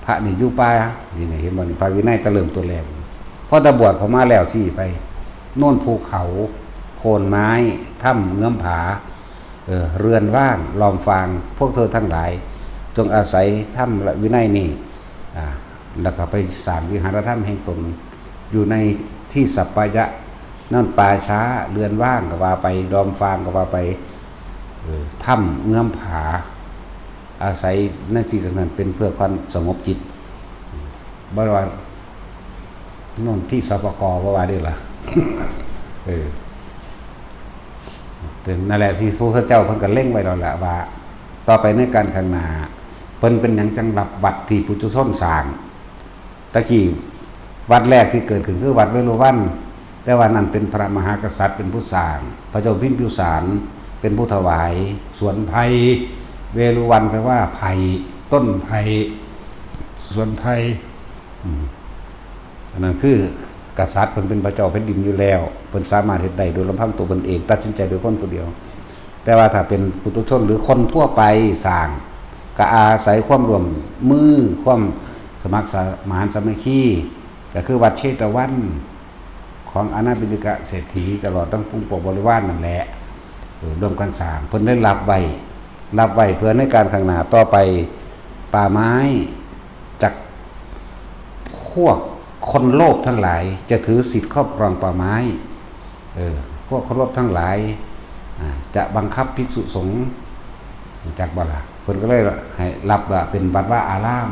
พระนี่อยู่ป่า นี่ นี่ เห็นบ่นี่ พระวินัยแต่เริ่มต้นแรก พอแต่บวชเข้ามาแล้วสิไป โน่นภูเขา โคนไม้ ถ้ำเงื้อมผา เออ เรือนว่าง ลอมฟาง พวกเธอทั้งหลาย จงอาศัยธรรมและวินัยนี่ อ่า แล้วก็ไปสร้างวิหารธรรมแห่งตน อยู่ในที่สัปปายะ นั่นป่าช้า เรือนว่างก็ว่าไป ลอมฟางก็ว่าไป เออ ถ้ำเงื้อมผา อาศัยในที่นั้นเป็นเพื่อความสงบจิต บ่ว่าโน่นที่ สปก. บ่ว่าเด้ล่ะ เออ แต่นั่นแหละที่พระพุทธเจ้าเพิ่นก็เล็งไว้แล้วแหละว่า ต่อไปในการข้างหน้า เพิ่นเป็นหยังจังรับวัดที่ปุถุชนสร้าง ตะกี้วัดแรกที่เกิดขึ้นคือวัดเวฬุวัน แต่ว่านั่นเป็นพระมหากษัตริย์เป็นผู้สร้าง พระเจ้าพิมพิสารเป็นผู้ถวาย สวนไผ่ เวฬุวันแปลว่าไผ่ ต้นไผ่ สวนไผ่ อืม อันนั้นคือกษัตริย์เพิ่นเป็นพระเจ้าแผ่นดินอยู่แล้ว เพิ่นสามารถเฮ็ดได้โดยลำพังตัวเพิ่นเอง ตัดสินใจโดยคนผู้เดียว แต่ว่าถ้าเป็นปุถุชนหรือคนทั่วไปสร้าง ก็อาศัยความร่วมมือ ความสมัครสมานสามัคคี ก็คือวัดเชตวัน ของอาณาบิณฑิกะเศรษฐี ตลอดทั้งปวงพวกบริวารนั่นแหละ เออ ร่วมกันสร้าง เพิ่นได้รับไว้ รับไว้เพื่อในการข้างหน้าต่อไป ป่าไม้ จากพวกคนโลภทั้งหลายจะถือสิทธิ์ครอบครองป่าไม้ เออ พวกคนโลภทั้งหลาย อ่า จะบังคับภิกษุสงฆ์ จักบ่ล่ะ เพิ่นก็เลยให้รับว่าเป็นวัดวาอาราม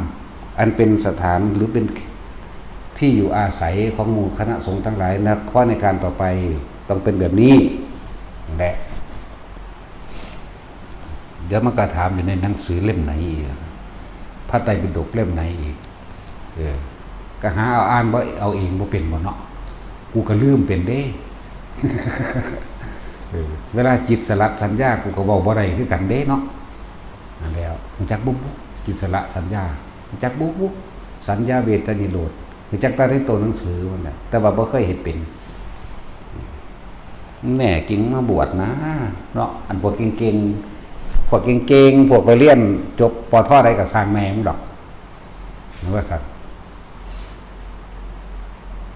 อันเป็นสถานหรือเป็นที่อยู่อาศัยของหมู่คณะสงฆ์ทั้งหลายนะ เพราะในการต่อไปต้องเป็นแบบนี้แหละ เดี๋ยวมันก็ถามอยู่ในหนังสือเล่มไหนอีก พระไตรปิฎกเล่มไหนอีก เออ ก็หาเอาอ่านบ่เอาเองบ่เป็นบ่เนาะ กูก็ลืมเป็นเด้ เออ เวลาจิตสลัดสัญญา กูก็เว้าบ่ได้คือกันเด้เนาะ นั่นแหล้ว รู้จักบ่บุ จิตสละสัญญา รู้จักบ่บุ สัญญาเวทนิโรธ รู้จักแต่ในตัวหนังสือมันน่ะ แต่ว่าบ่เคยเฮ็ดเป็น แน่จริงมาบวชนะ เนาะ อันพวกเก่งๆ พวกเก่งๆ พวกไปเรียนจบ ป.ท. ใดก็สร้างแม่มึงดอก ว่าซั่น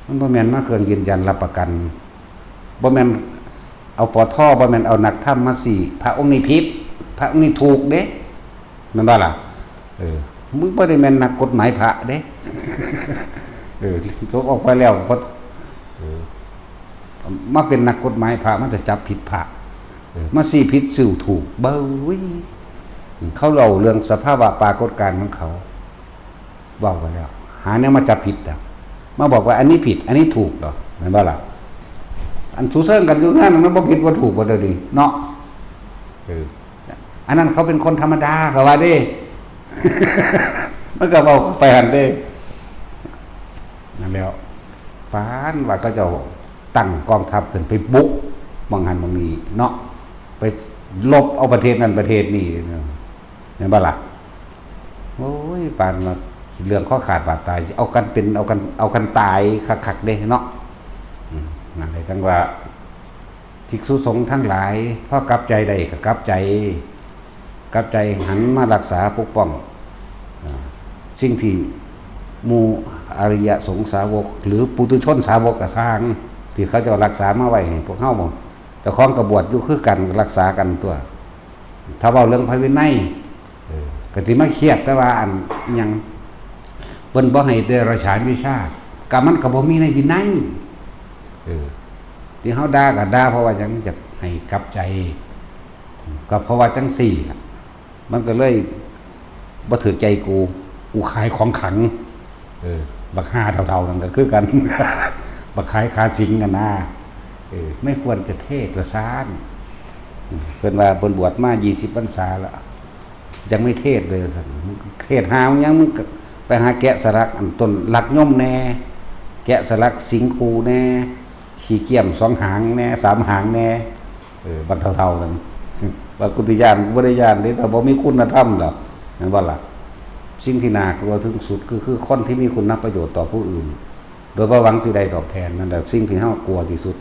มันบ่แม่นมาเครื่องยืนยันรับประกัน บ่แม่นเอา ป.ท., บ่แม่นเอานักธรรมมาซี้ พระองค์นี้ผิด พระองค์นี้ถูกเด้ แม่นบ่ล่ะ เออ มึงบ่ได้แม่นนักกฎหมายพระเด้ เออ จบออกไปแล้ว บ่ เออ มาเป็นนักกฎหมายพระ มันจะจับผิดพระ เออ มาซี้ผิดสู้ถูก เบ้ย เขาเล่าเรื่องสภาวะปรากฏการณ์ของเขา เว้ากันแล้ว หาแนวมาจับผิดอะ มาบอกว่าอันนี้ผิด อันนี้ถูกเหรอ แม่นบ่ล่ะ อันสูเซิงกันอยู่นั่น มันบ่ผิดบ่ถูกบ่เดี๋ยวนี้เนาะ เออ อันนั้นเขาเป็นคนธรรมดา เขาว่าเด้ มันก็เว้าไปหั่นเด้ นั่นแหล้ว ปานว่าเขาเจ้าตั้งกองทัพขึ้นไปบุกหม่องหั้นหม่องนี้เนาะ ไปลบเอาประเทศนั้นประเทศนี้ แม่นบ่ล่ะ โอ้ย ปานว่าเรื่องคอขาดบาดตาย เอากันเป็น เอากัน เอากันตายคักๆเด้เนาะ อืม นั่นแหละจั่งว่า ภิกษุสงฆ์ทั้งหลาย พอกลับใจได้ก็กลับใจ กลับใจหันมารักษาปกป้อง อ่า สิ่งที่หมู่อริยสงฆ์สาวก หรือปุถุชนสาวกก็ซ่าง ที่เขาเจ้ารักษามาไว้ให้พวกเฮาบ่ เจ้าของก็บวชอยู่คือกัน รักษากันตัว ถ้าเว้าเรื่องพระวินัย เออ ก็สิมาเครียดแต่ว่าอันอิหยัง เพิ่นบ่ให้เดรัจฉานวิชา ก็มันก็บ่มีในวินัย เออ ที่เฮาด่าก็ด่าเพราะว่าหยัง อยากให้กลับใจ ก็เพราะว่าจังซี่ล่ะ มันก็เลยบ่ถือใจกู กูขายของขลัง เออ บักห่าเฒ่าๆนั่นก็คือกัน บักขายขาสิงกันนะ เออ ไม่ควรจะเทศน์ว่าซ่าน เพิ่นว่าเพิ่นบวชมายี่สิบพรรษาแล้ว ยังไม่เทศน์เลยว่าซั่น เทศน์หาหยัง มึงก็ไปหาแกะสลักอันต้นหลักยมแน่ แกะสลักสิงห์คู่แน่ ขี้เกียมสองหางแน่ สามหางแน่ เออ บักเฒ่าๆนั่น ว่ากูสิย้าน บ่ได้ย้านเด้ ถ้าบ่มีคุณธรรมดอก แม่นบ่ล่ะ สิ่งที่น่ากลัวที่สุดคือ คือคนที่มีคุณประโยชน์ต่อผู้อื่น โดยบ่หวังสิได้ตอบแทน นั่นแหละสิ่งที่เฮากลัวที่สุด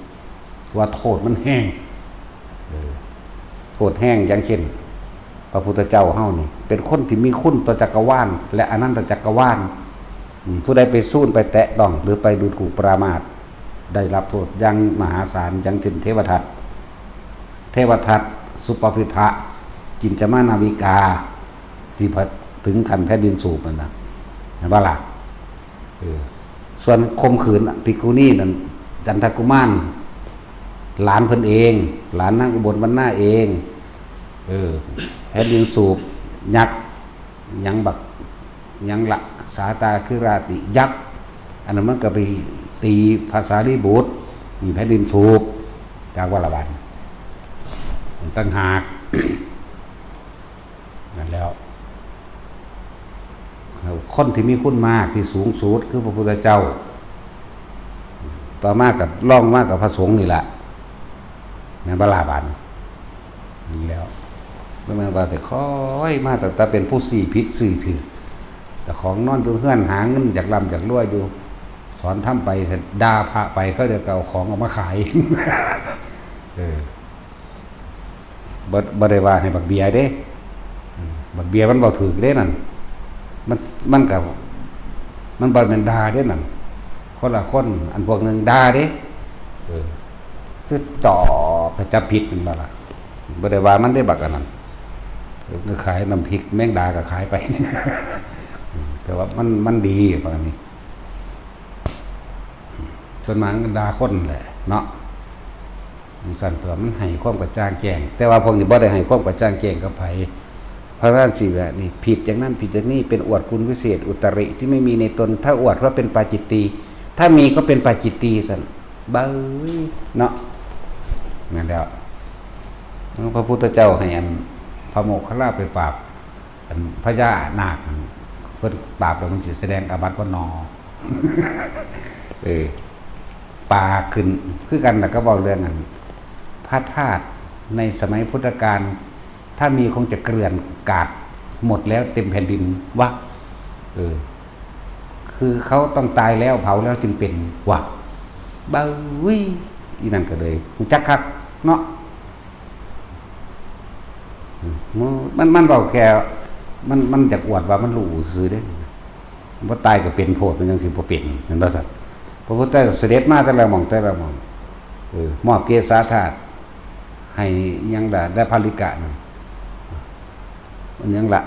ว่าโทษมันแฮง เออ โทษแฮง อย่างเช่น พระพุทธเจ้าเฮานี่ เป็นคนที่มีคุณต่อจักรวาล และอนันตจักรวาล อืม ผู้ใดไปสูนไปแตะต้อง หรือไปดูถูกปรามาส ได้รับโทษอย่างมหาศาล อย่างเช่นเทวทัต เทวทัต สุปพิทะ กินจมานาวิกา ที่พระ ถึงขั้นแผ่นดินสูบนั่นนะ เห็นบ่ล่ะ เออ ส่วนข่มขืนภิกขุณีนั่น จันทกุมาร หลานเพิ่นเอง หลานนางอุบลวรรณาเอง เออ แผ่นดินสูบ ยักษ์ หยังบัก หยังละ สาตาคริราติยักษ์ อันนั้นมันก็ไปตีพระสารีบุตร นี่แผ่นดินสูบ จากวัลละวัน ต่างหาก นั่นแล้ว คนที่มีคุณมากที่สูงสุดคือพระพุทธเจ้า ต่อมาก็รองมาก็พระสงฆ์นี่แหละ แม่นบ่ล่ะบาดนี้ นั่นแล้ว บ่แม่นว่าสิคอยมาตั้งแต่เป็นผู้ซี้ผิดซี้ถูก เจ้าของนอนอยู่เฮือนหาเงินอยากร่ำอยากรวยอยู่ สอนธรรมไป ด่าพระไป เขาเดี๋ยวก็เอาของออกมาขาย เออ บ่ บ่ได้ว่าให้บักเบียเด้ อืม บักเบียมันเว้าถูกเด้นั่น มัน มันก็ มันบ่แม่นด่าเด้นั่น คนละคน อันพวกหนึ่งด่าเด้ เออ คือตอบถ้าจับผิดแม่นบ่ล่ะ บ่ได้ว่ามันเด้บักอันนั้น เออ ขายน้ำพริกแมงดาก็ขายไป แต่ว่ามัน มันดีประมาณนี้ ส่วนมากมันด่าคนแหละเนาะ จั่งซั้นตัว มันให้ความกระจ่างแจ้ง แต่ว่าพวกนี้บ่ได้ให้ความกระจ่างแจ้งกับไผ พระราชสีวะนี่ผิดอย่างนั้นผิดอย่างนี้ เป็นอวดคุณวิเศษอุตริที่ไม่มีในตน ถ้าอวดว่าเป็นปาจิตตีย์ ถ้ามีก็เป็นปาจิตตีย์ซั่น เบ้ย เนาะ นั่นแหละ พระพุทธเจ้าให้อันพระโมคคัลลาไปปราบ อันพญานาคนั่น เพิ่นปราบแล้วมันสิแสดงอาบัติบ่นอ เออ ปากขึ้น คือกันน่ะ ก็เว้าเรื่องอัน พระธาตุในสมัยพุทธกาล ถ้ามีคงจะเกลื่อนกลาดหมดแล้วเต็มแผ่นดินวะ เออ คือเขาต้องตายแล้วเผาแล้วจึงเป็นวะ เบ้ย อีนั่นก็เลยรู้จักคักเนาะ มัน มันเว้าแค่ มัน มันอยากอวดว่ามันรู้ซื่อเด้ บ่ตายก็เป็นโพด มันจั่งสิบ่เป็น แม่นบ่ซั่น พระพุทธเจ้าเสด็จมาแต่ละหม่องแต่ละหม่อง เออ มอบเกสาธาตุให้หยังล่ะ และภัลลิกะนั่น มันหยังล่ะ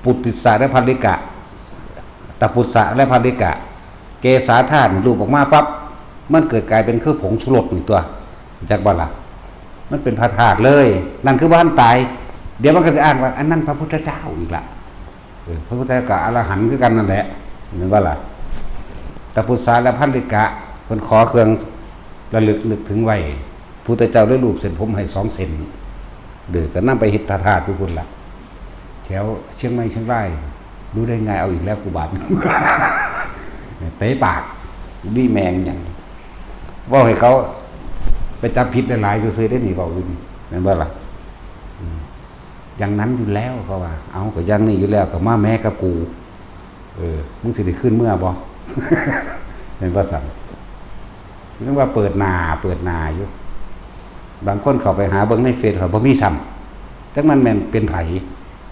ปุตติสสะและภัลลิกะ ตปุตสะและภัลลิกะ เกสาธาตุนี่รูปออกมาปั๊บ มันเกิดกลายเป็นคือผงชูรสนี่ตัว จักบ่ล่ะ มันเป็นพระธาตุเลย นั่นคือบ่ทันตาย เดี๋ยวมันก็จะอ้างว่า อันนั้นพระพุทธเจ้าอีกละ เออ พระพุทธเจ้ากับอรหันต์คือกันนั่นแหละ แม่นบ่ล่ะ ตปุตสะและภัลลิกะ เพิ่นขอเครื่องระลึกนึกถึงไว้ พุทธเจ้าเลยลูบเส้นผมให้สองเส้น เด้อ ก็นำไปเฮ็ดพระธาตุอยู่พุ้นล่ะ แถวเชียงใหม่เชียงราย รู้ได้ไง เอาอีกแล้วกูบาด เตะปาก มีแมงหยัง เว้าให้เขาไปจับผิดหลายๆซื่อๆเด้นี่ เว้าอยู่นี่ แม่นบ่ล่ะ อืม อย่างนั้นอยู่แล้วเขาว่า เอา ก็อย่างนี้อยู่แล้ว ก็มาแม้กับกู เออ มึงสิได้คืนเมือบ่ แม่นบ่ซั่น จั่งว่าเปิดหน้า เปิดหน้าอยู่ บางคนเข้าไปหาเบิ่งในเฟซ เขาบ่มีซ้ำ จักมันแม่นเป็นไผ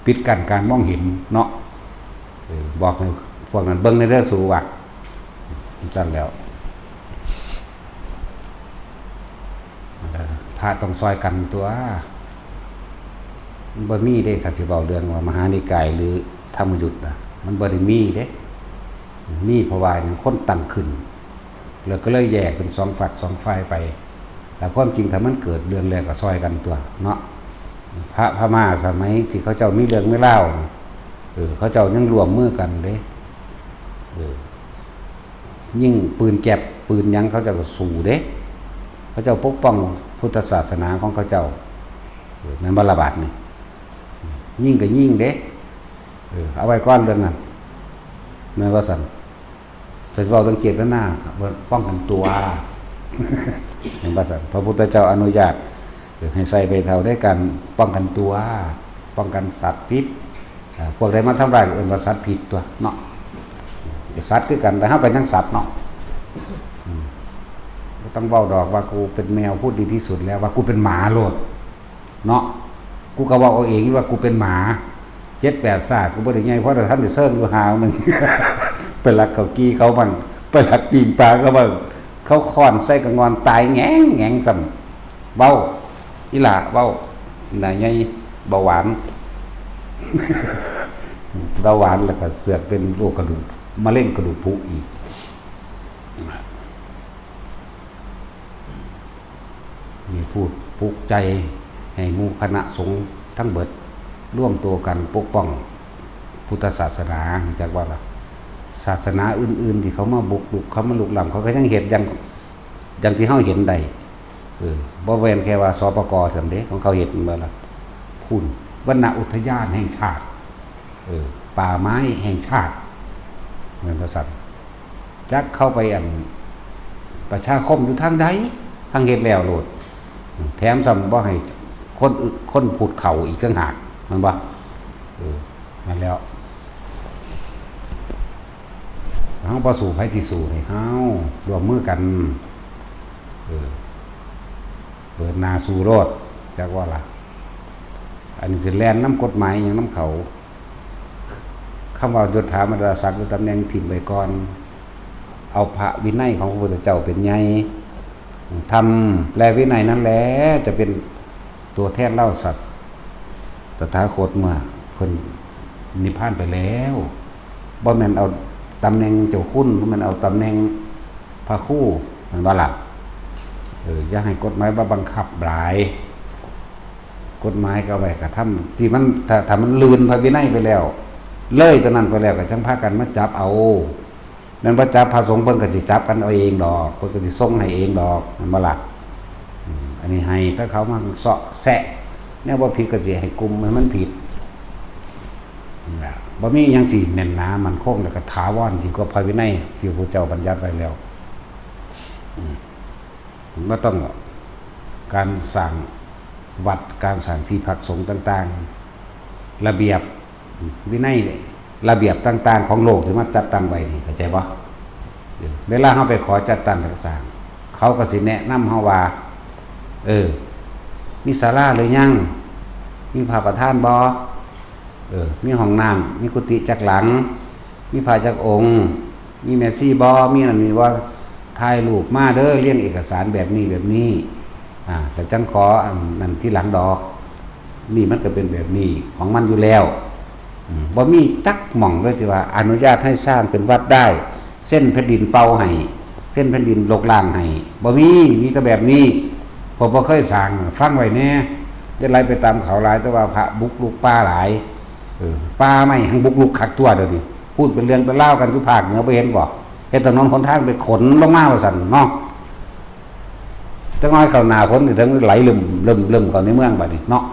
ปิดกั้นการมองเห็นเนาะ เออ บอกให้พวกนั้นเบิ่งในเด้อสูว่า จั่งแล้ว เออ พระต้องซอยกันตัว มันบ่มีเด้ ถ้าสิเว้าเรื่องว่ามหานิกายหรือธรรมยุตนะ มันบ่ได้มีเด้ มีเพราะว่าหยัง คนตั้งขึ้น แล้วก็เลยแยกเป็นสองฝักสองฝ่ายไป แต่ความจริงถ้ามันเกิดเรื่องแล้วก็ซอยกันตัวเนาะ พระพม่าสมัยที่เขาเจ้ามีเรื่องมีราว เออ เขาเจ้ายังร่วมมือกันเด้ เออ ยิงปืนแก๊ป ปืนหยัง เขาเจ้าก็สู้เด้ เขาเจ้าปกป้องพุทธศาสนาของเขาเจ้า เออ แม่นบ่ละบาดนี่ ยิงก็ยิงเด้ เออ เอาไว้ก่อนเรื่องนั้น แม่นบ่ซั่น สิเว้าเรื่องเจตนา ป้องกันตัว แม่นบ่ซั่น พระพุทธเจ้าอนุญาต เออ ให้ใส่ใบเฒ่าในการป้องกันตัว ป้องกันสัตว์พิษ อ่า พวกใดมาทำร้ายก็เอิ้นว่าสัตว์พิษตัวเนาะ สัตว์คือกัน แต่เฮาก็ยังสัตว์เนาะ อืม บ่ต้องเว้าดอกว่ากูเป็นแมว พูดดีที่สุดแล้วว่ากูเป็นหมาโลดเนาะ กูก็เว้าเอาเองว่ากูเป็นหมา เจ็ดแปดชาติกูบ่ได้ใหญ่ เพราะแต่ท่านได้เซิงกูหาวหนึ่ง ไปลักเขาวกี้เขาบ้าง ไปลักปิ้งปลาเขาบ้าง เขาค้อนใส่กะงอนตายแหงแหงซ้ำ เว้า อีหล่าเว้า น่ะใหญ่ เบาหวาน เบาหวานแล้วก็เสือกเป็นโรคกระดูก มะเร็งกระดูกผุอีก นี่พูดปลุกใจให้หมู่คณะสงฆ์ทั้งเบิดรวมตัวกันปกป้องพุทธศาสนา จักว่าล่ะ ศาสนาอื่นๆที่เขามาบุกรุก เขามาลุกล้ำ เขาก็ยังเฮ็ดอย่าง อย่างที่เฮาเห็นได้ เออ บ่แม่นแค่ว่า สปก ซั่นเด้ ของเขาเฮ็ดแม่นบ่ล่ะ พู้น วรรณอุทยานแห่งชาติ เออ ป่าไม้แห่งชาติ แม่นบ่ซั่น จักเข้าไปอัน ประชาคมอยู่ทางใด ทางเฮ็ดแล้วโลด แถมซ้ำบ่ให้คนอื่น คนพูดเข้าอีกต่างหาก แม่นบ่ เออ นั่นแล้ว เฮาบ่สู้ ไผสิสู้ให้เฮา ร่วมมือกัน เออ เปิดหน้าสู้โลด จักว่าล่ะ อันนี้สิแล่นนำกฎหมายหยังนำเขา คำว่ายศถาบรรดาศักดิ์หรือตำแหน่งถิ่มไปก่อน เอาพระวินัยของพระพุทธเจ้าเป็นใหญ่ ธรรมและวินัยนั่นแหละจะเป็นตัวแทนเราสัตว์ ตถาคตเมื่อเพิ่นนิพพานไปแล้ว บ่แม่นเอาตำแหน่งเจ้าคุณ บ่แม่นเอาตำแหน่งพระครู แม่นบ่ล่ะ เออ อย่าให้กฎหมายมาบังคับหลาย กฎหมายก็เอาไว้กระทำที่มัน ถ้า ถ้ามันลื่นพระวินัยไปแล้ว เลยตัวนั้นไปแล้วก็จังพากันมาจับเอา แม่นบ่จับพระสงฆ์เพิ่นก็สิจับกันเอาเองดอก เพิ่นก็สิส่งให้เองดอก แม่นบ่ล่ะ อืม อันนี้ให้ถ้าเขามาเซาะแซะ แนวบ่ผิดก็สิให้กลุ่มให้มันผิดนะ บ่มีหยังสิแน่นหนามั่นคง แล้วก็ถาวรยิ่งกว่าพระวินัยที่พระเจ้าบัญญัติไว้แล้ว อืม บ่ต้องหรอก การสร้างวัด การสร้างที่พักสงฆ์ต่างๆ ระเบียบวินัย ระเบียบต่างๆ ของโลกที่มาจัดตั้งไว้นี่ เข้าใจบ่ เวลาเฮาไปขอจัดตั้งจัดสร้าง เขาก็สิแนะนำเฮาว่า เออ มีศาลาหรือยัง มีพระประธานบ่ เออ มีห้องน้ำ มีกุฏิจักหลัง มีพระจักองค์ มีแม่ชีบ่ มีนั่นมีบ่ ถ่ายรูปมาเด้อ เรียงเอกสารแบบนี้แบบนี้ อ่า แล้วจังขออันนั้นทีหลังดอก นี่มันก็เป็นแบบนี้ของมันอยู่แล้ว อืม บ่มีจักหม่องเลยที่ว่าอนุญาตให้สร้างเป็นวัดได้ เซ็นแผ่นดินเป่าให้ เซ็นแผ่นดินลกล้างให้ บ่มี มีแต่แบบนี้ พวกบ่เคยสร้าง ฟังไว้แหน่ อย่าไหลไปตามเขาหลาย แต่ว่าพระบุกรุกป่าหลาย เออ ป่าไม้หั้นบุกรุกคักตัวเดี๋ยวนี้ พูดเป็นเรื่องเป็นราวกันอยู่ภาคเหนือ บ่เห็นบ่ เฮ็ดถนนหนทางไปขนลงมาว่าซั่นเนาะ จักหน่อยเข้าหน้าฝนนี่ ถึงไหลลึม ลึม ลึมเข้าในเมืองบัดนี้เนาะ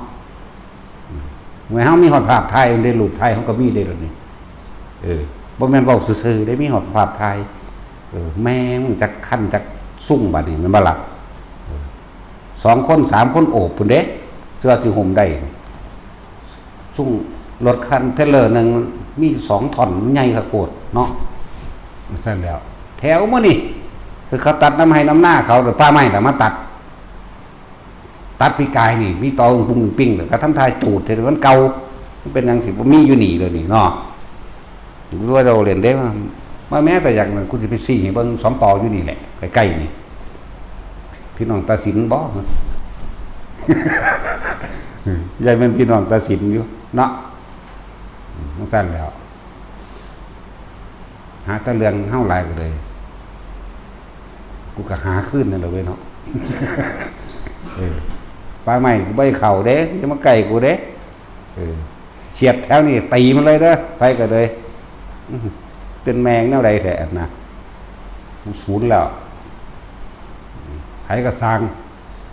เมื่อเฮามีฮอดภาพถ่ายมันได้ รูปถ่ายเฮาก็มีได้แล้วนี่ เออ บ่แม่นเว้าซื่อๆได้ มีฮอดภาพถ่าย เออ แม่งจักคันจักซุ่งบัดนี้ แม่นบ่ล่ะ เออ สองคนสามคนโอบพุ้นเด้ เสื้อสิห่มได้ ซุ่งรถคันเทรลเลอร์หนึ่งมีสองท่อน มันใหญ่คักโพดเนาะ ซั่นแล้ว แถวมื้อนี่ คือเขาตัดนำไฮ่นำนาเขา หรือป่าไม้น่ะมาตัด ตัดปีกายนี่ มีตอปุงปิ้งเลย ก็ทำท่าจูดเห็นมันเก่า มันเป็นหยังสิบ่มีอยู่นี่เลยนี่เนาะ รู้ว่าเราเล่นเด้ มาแม้แต่อย่างนั้น กูสิไปซี้ให้เบิ่ง สองตออยู่นี่แหละ ใกล้ๆนี่ พี่น้องตัดสินบ่ ยายเป็นพี่น้องตัดสินอยู่เนาะ จังซั่นแล้ว หาแต่เรื่องเฮาหลายก็เลย กูก็หาคืนนั่นแหละเว้ยเนาะ เออ ป่าไม้กูบ่ให้เข้าเด้ อย่ามาใกล้กูเด้ เออ เสียดแถวนี้ตีมันเลยเด้อ ไปก็เลย อื้อหือ เป็นแมงแนวใดแท้นะ กูศูนย์แล้ว ไผก็ซ่าง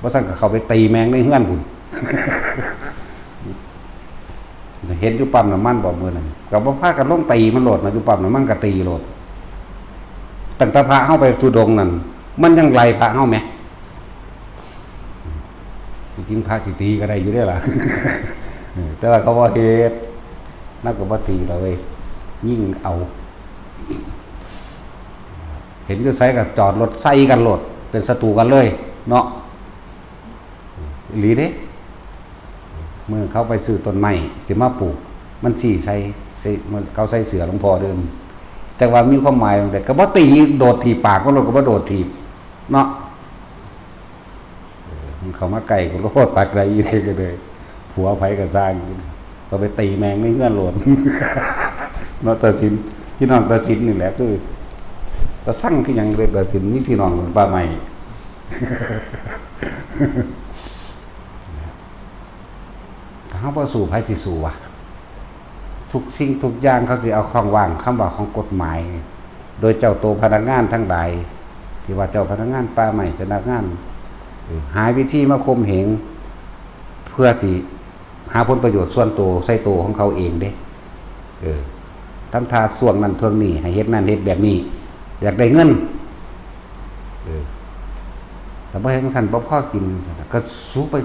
บ่ซั่นก็เข้าไปตีแมงในเฮือนพุ้น เห็นอยู่ปั๊มน้ำมันบ่มื้อนั้น ก็บ่พากันลงตีมันโลดนะ อยู่ปั๊มน้ำมันก็ตีโลด ตั้งแต่พระเฮาไปธุดงค์นั่น มันยังไล่พระเฮาแหม จริงๆพระสิตีก็ได้อยู่เด้ล่ะ เออ แต่ว่าเขาบ่เฮ็ด นักก็บ่ตีแล้วเว้ย ยิงเอา เห็นอยู่ไสก็จอดรถใส่กันโลด เป็นศัตรูกันเลย เนาะ อีหลีเด้ มื้อเขาไปซื้อต้นไม้ สิมาปลูก มันซี้ใส่ ซี้ เขาใส่เสื้อหลวงพ่อเด้อ แต่ว่ามีความหมายจั่งใด ก็บ่ตี โดดถีบปากมันโลด ก็บ่โดดถีบ เนาะ เออ มันเข้ามาใกล้กูโลด ปากใดอีเด้ก็เลย ผัวไผก็ซ่าง ก็ไปตีแมงในเฮือนโลด เนาะ ตัดสิน พี่น้องตัดสินนี่แหละ คือ ตาซังคือหยังเลย ตัดสิน มีพี่น้องป่าไม้ ถ้าเฮาบ่สู้ ไผสิสู้วะ ทุกสิ่งทุกอย่างเขาสิเอาข้องว่าง คำว่าของกฎหมาย โดยเจ้าโตพนักงานทั้งหลาย ที่ว่าเจ้าพนักงานป่าไม้ เจ้าพนักงาน เอ่อ หาวิธีมาข่มเหง เพื่อสิหาผลประโยชน์ส่วนโต ใส่โตของเขาเองเด้ เออ ทำท่าช่วงนั้นช่วงนี้ ให้เฮ็ดนั่นเฮ็ดแบบนี้ อยากได้เงิน เออ แต่บ่เฮ็ดจั่งซั้น บ่พอกิน ก็สูไป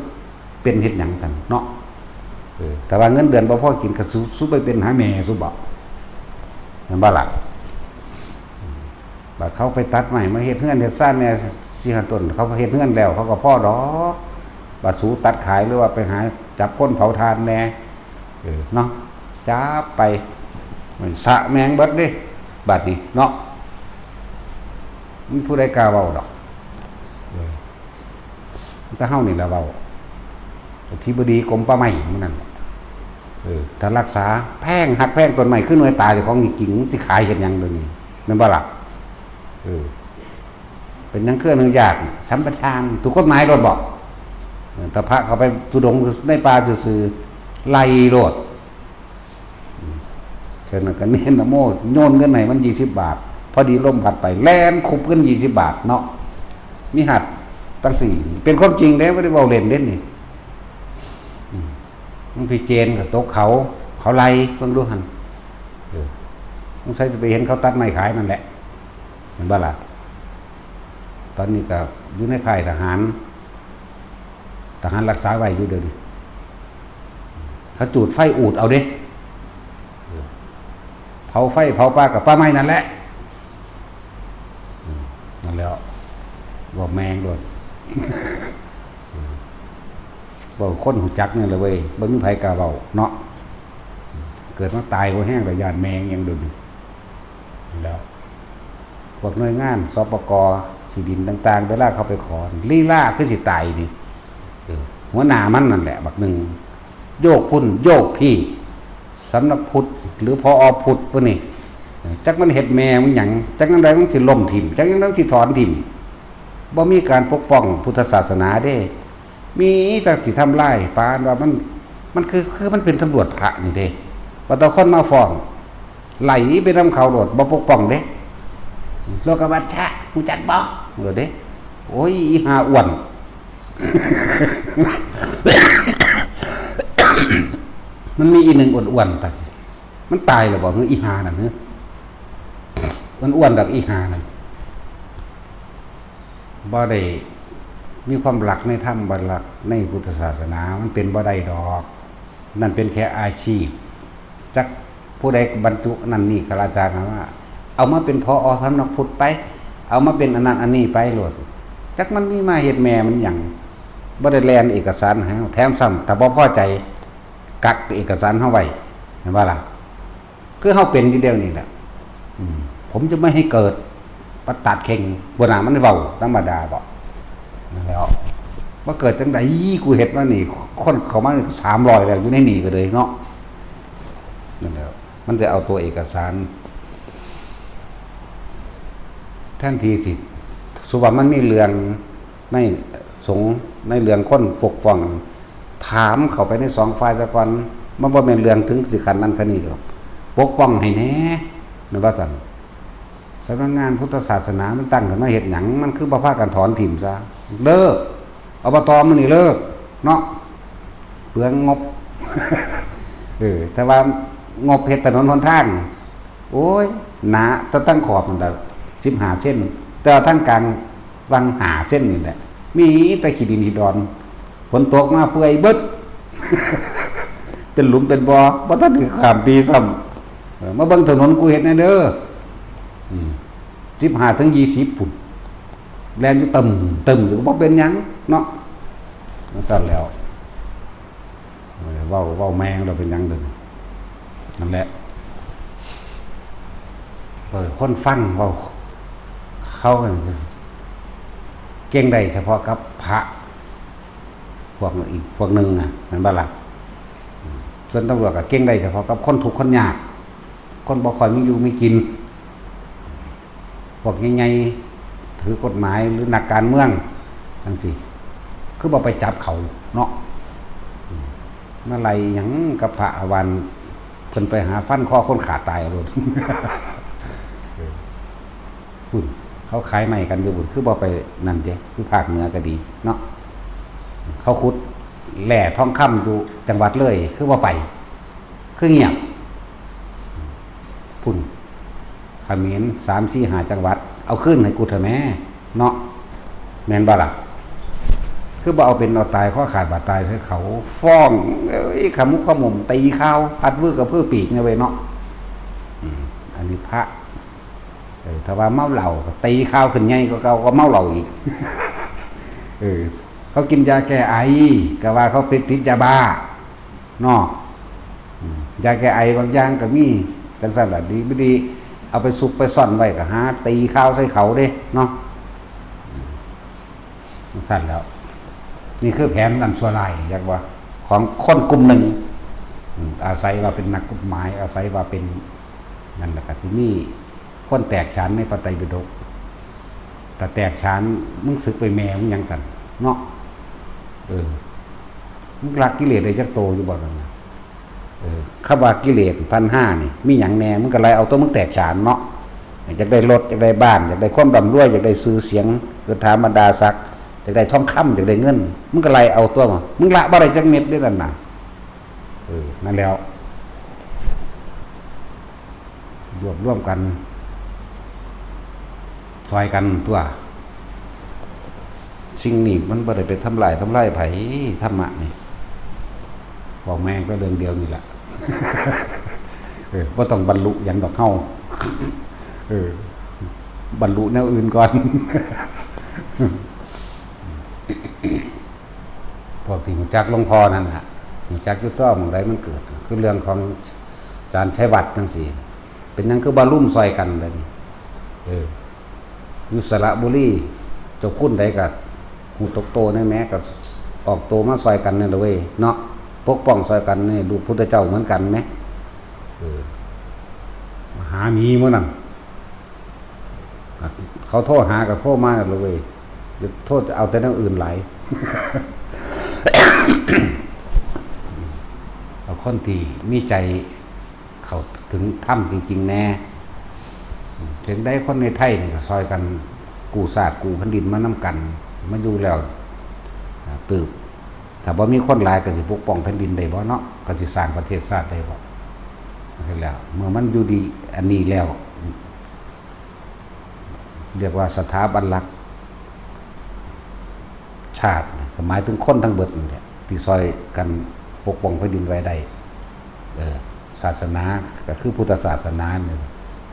เป็นเฮ็ดหยังซั้นเนาะ เออ แต่ว่าเงินเดือนบ่พอกิน ก็สู สูไปเป็นหาแม่สูบ่ แม่นบ่ล่ะ บัดเขาไปตัดไม้มาเฮ็ดเฮือนเฮ็ดซานแหน่ สี่ห้าต้น เขาเฮ็ดเฮือนแล้ว เขาก็พอดอก บัดสูตัดขาย หรือว่าไปหาจับคนเผาถ่านแหน่ เออ เนาะ จับไป สะแมงเบิดเด้ บัดนี้เนาะ มันผู้ใดกล้าเว้าดอก เออ แต่เฮานี่ล่ะเว้า อธิบดีกรมป่าไม้มื้อนั้น เออ ถ้ารักษาแพง ฮักแพงต้นไม้ คือหน่วยตาเจ้าของจริงๆ มันสิขายเฮ็ดหยังเดี๋ยวนี้ แม่นบ่ล่ะ เออ เป็นหยังคืออนุญาต สัมปทาน ถูกกฎหมายโลดบ่ เออ ถ้าพระเข้าไปธุดงค์ในป่าซื่อๆ ไล่โลด เท่านั้นก็เนรนะโม โยนเงินให้มัน ยี่สิบบาท พอดีลมพัดไป แล่นคุบเงิน ยี่สิบบาทเนาะ มีหัดตั้งสี่ เป็นความจริงเด้ บ่ได้เว้าเล่นเด้นี่ อืม มึงพี่เจนก็ตกเขา เขาไล่ เบิ่งดูหั่น เออ สงสัยจะไปเห็นเขาตัดไม้ขายนั่นแหละ แม่นบ่ล่ะ ตอนนี้ก็อยู่ในค่ายทหาร ทหารรักษาไว้อยู่เดี๋ยวนี้ เขาจูดไฟอูดเอาเด้ เออ เผาไฟเผาป่ากับป่าไม้นั่นแหละ อืม นั่นแหล้ว เว้าแมงโลด เว้าคนฮู้จักนี่แหละเว้ย บ่มีไผกล้าเว้าเนาะ เกิดมาตายบ่แฮงดอก ย้านแมงหยังโดน แล้ว พวกหน่วยงาน สปก ที่ดินต่างๆ เวลาเขาไปขอ ลีลาคือสิตายนี่ เออ หัวหน้ามันนั่นแหละ บักหนึ่ง โยกพุ้น โยกพี้ สำนักพุทธ หรือ ผอ พุทธ พวกนี้ เออ จักมันเฮ็ดแม่มันหยัง จักจั่งใดมันสิล้มถิ่ม จักจั่งใดมันสิถอนถิ่ม บ่มีการปกป้องพุทธศาสนาเด้ มีแต่สิทำลาย ปานว่ามัน มันคือ คือมันเป็นตำรวจพระนี่เด้ ว่าแต่คนมาฟ้อง ไหลไปนำเขาโลด บ่ปกป้องเด้ โลกวัชชะ ฮู้จักบ่ โลดเด้ โอ้ย อีห่าอ้วน มันมีอีหนึ่งอ้วนๆ ตาย มันตายแล้วบ่ คืออีห่านั่น คืออ้วนๆ ดอกอีห่านั่น บ่ได้มีความรักในธรรม บ่รักในพุทธศาสนา มันเป็นบ่ได้ดอก นั่นเป็นแค่อาชีพ จักผู้ใดบรรจุนั่นนี่ ข้าราชการว่า เอามาเป็น ผอ สำนักพุทธไป เอามาเป็นอันนั้นอันนี้ไปโลด จักมันมีมาเฮ็ดแม่มันหยัง บ่ได้แล่นเอกสารให้ แถมซ้ำถ้าบ่พอใจ กักเอกสารเฮาไว้ แม่นบ่ล่ะ คือเฮาเป็นอยู่เดี๋ยวนี้แหละ อืม ผมจะไม่ให้เกิด ประตัดเข่ง บ่น่ามันเว้าธรรมดาบ่ นั่นแหล้ว บ่เกิดจั่งใด กูเฮ็ดมานี่ คนเข้ามานี่ก็สามร้อยแล้ว อยู่ในนี่ก็เลยเนาะ นั่นแหละ มันจะเอาตัวเอกสาร แทนที่สิ สมมุติว่ามันมีเรื่องในสงฆ์ ในเรื่องคนปกป้อง ถามเข้าไปในสองฝ่ายซะก่อน มันบ่แม่นเรื่องถึงสิขั้นนั้นขั้นนี้หรอก ปกป้องให้แหน่ แม่นบ่ซั่น สำนักงานพุทธศาสนามันตั้งขึ้นมาเฮ็ดหยัง มันคือบ่พากันถอนถิ่มซะ เลิก อบต มื้อนี้เลิก เนาะ เปลืองงบ เออ แต่ว่างบเฮ็ดถนนหนทาง โอ้ย หนาแต่ตั้งขอบนั่นล่ะ สิบห้าเซน แต่ว่าทางกลางวังห้าเซนนี่แหละ มีแต่ขี้ดินขี้ดอน ฝนตกมาเปื่อยเบิด เป็นหลุมเป็นบ่อ บ่ทันได้ข้ามปีซ้ำ เออ มาเบิ่งถนนกูเฮ็ดแหน่เด้อ อืม สิบห้าถึงยี่สิบพุ้น แล่นอยู่ตึมตึมอยู่ บ่เป็นหยังเนาะ จั่งซั่นแหล้ว เว้า เว้าแม่งแล้วเป็นหยังเด้อ นั่นแหละ เออ คนฟังเว้า เข้ากันซื่อ เก่งได้เฉพาะกับพระ พวกอีกพวกหนึ่งอะ แม่นบ่ล่ะ ส่วนตำรวจก็เก่งได้เฉพาะกับคนทุกข์คนยาก คนบ่ค่อยมีอยู่มีกิน พวกใหญ่ๆ ถือกฎหมายหรือนักการเมืองจั่งซี้ คือบ่ไปจับเขาเนาะ อืม มาไล่หยังกับพระอาวาน เพิ่นไปหาฟันคอคนขาตายเอาโลด เออ พุ้น เขาขายไม้กันอยู่พุ้น คือบ่ไปนั่นเด้ คือภาคเหนือก็ดีเนาะ เขาขุดแร่ทองคำอยู่จังหวัดเลย คือบ่ไป คือเงียบ พุ้น เขมรสามสี่ห้าจังหวัด เอาคืนให้กูเถอะแม่ เนาะ แม่นบ่ล่ะ คือบ่เอาเป็นเอาตาย คอขาดบาดตายใส่เขา ฟ้อง เอ้ย ขมุกขมม ตีข่าว พัดวื้อกระพือปีกเนี่ยเว้ยเนาะ อืม อันนี้พระ เออ ถ้าว่าเมาเหล้าก็ตีข่าวขึ้นใหญ่กว่าเก่า ก็เมาเหล้าอีก เออ เขากินยาแก้ไอ ก็ว่าเขาไปติดยาบ้า เนาะ อืม ยาแก้ไอบางอย่างก็มี จั่งซั่นล่ะ ดีบ่ดี เอาไปซุกไปซ่อนไว้ก็หาตีข่าวใส่เขาเด้ เนาะ อืม จั่งซั่นแหล้ว นี่คือแผนอันชั่วร้าย อยากว่า ของคนกลุ่มหนึ่ง อืม อาศัยว่าเป็นนักกฎหมาย อาศัยว่าเป็น นั่นแหละ ก็สิมีคนแตกฉานในพระไตรปิฎก ถ้าแตกฉาน มึงสึกไปแม่มึงหยังซั่น เนาะ เออ มึงละกิเลสได้จักโตอยู่บ่นั่นน่ะ เออ คำว่ากิเลสพันห้านี่ มีหยังแหน่ มึงก็ไล่เอาตัวมึงแตกฉานเนาะ อยากได้รถ อยากได้บ้าน อยากได้ความร่ำรวย อยากได้ชื่อเสียง ยศถาบรรดาศักดิ์ อยากได้ทองคำ อยากได้เงิน มึงก็ไล่เอาตัวมา มึงละบ่ได้จักเม็ดเด้นั่นน่ะ เออ นั่นแหล้ว รวบรวมกัน ซอยกันตั๊ว สิ่งนี้มันบ่ได้ไปทำลาย ทำลายไผ ธรรมะนี่ บอกแม่งก็เรื่องเดียวนี่แหละ เออ บ่ต้องบรรลุหยังดอกเฮา เออ บรรลุแนวอื่นก่อน พวกที่รู้จักหลวงพ่อนั่นน่ะ รู้จักอยู่ตัวหม่องใดมันเกิด คือเรื่องของอาจารย์ชัยวัฒน์จั่งซี้ เป็นหยังคือบ่ลุ่มซอยกันแบบนี้ เออ อยู่สระบุรี เจ้าคุณใดก็ฮู้ตกโตแน่แหม ก็ออกโตมาซอยกันนั่นล่ะเว้ย เนาะ ปกป้องซอยกันนี่ ลูกพุทธเจ้าเหมือนกันแหม เออ มหาหมีหมู่นั่น ก็เขาโทรหาก็โทรมาแล้วเว้ย อย่าโทษเอาแต่แนวอื่นหลาย เอาคนที่มีใจเข้าถึงธรรมจริงๆแหน่ ถึงได้คนในไทยนี่ก็ซอยกันกู้ชาติกู้แผ่นดินมานำกัน มาอยู่แล้ว อ่า ปึบ ถ้าบ่มีคนหลายก็สิปกป้องแผ่นดินได้บ่เนาะ ก็สิสร้างประเทศชาติได้บ่ เห็นแล้ว เมื่อมันอยู่ดีอันนี้แล้ว เรียกว่าสถาบันหลักชาตินะ ก็หมายถึงคนทั้งเบิดนั่นแหละ ที่ซอยกันปกป้องแผ่นดินไว้ได้ เออ ศาสนาก็คือพุทธศาสนาเนี่ย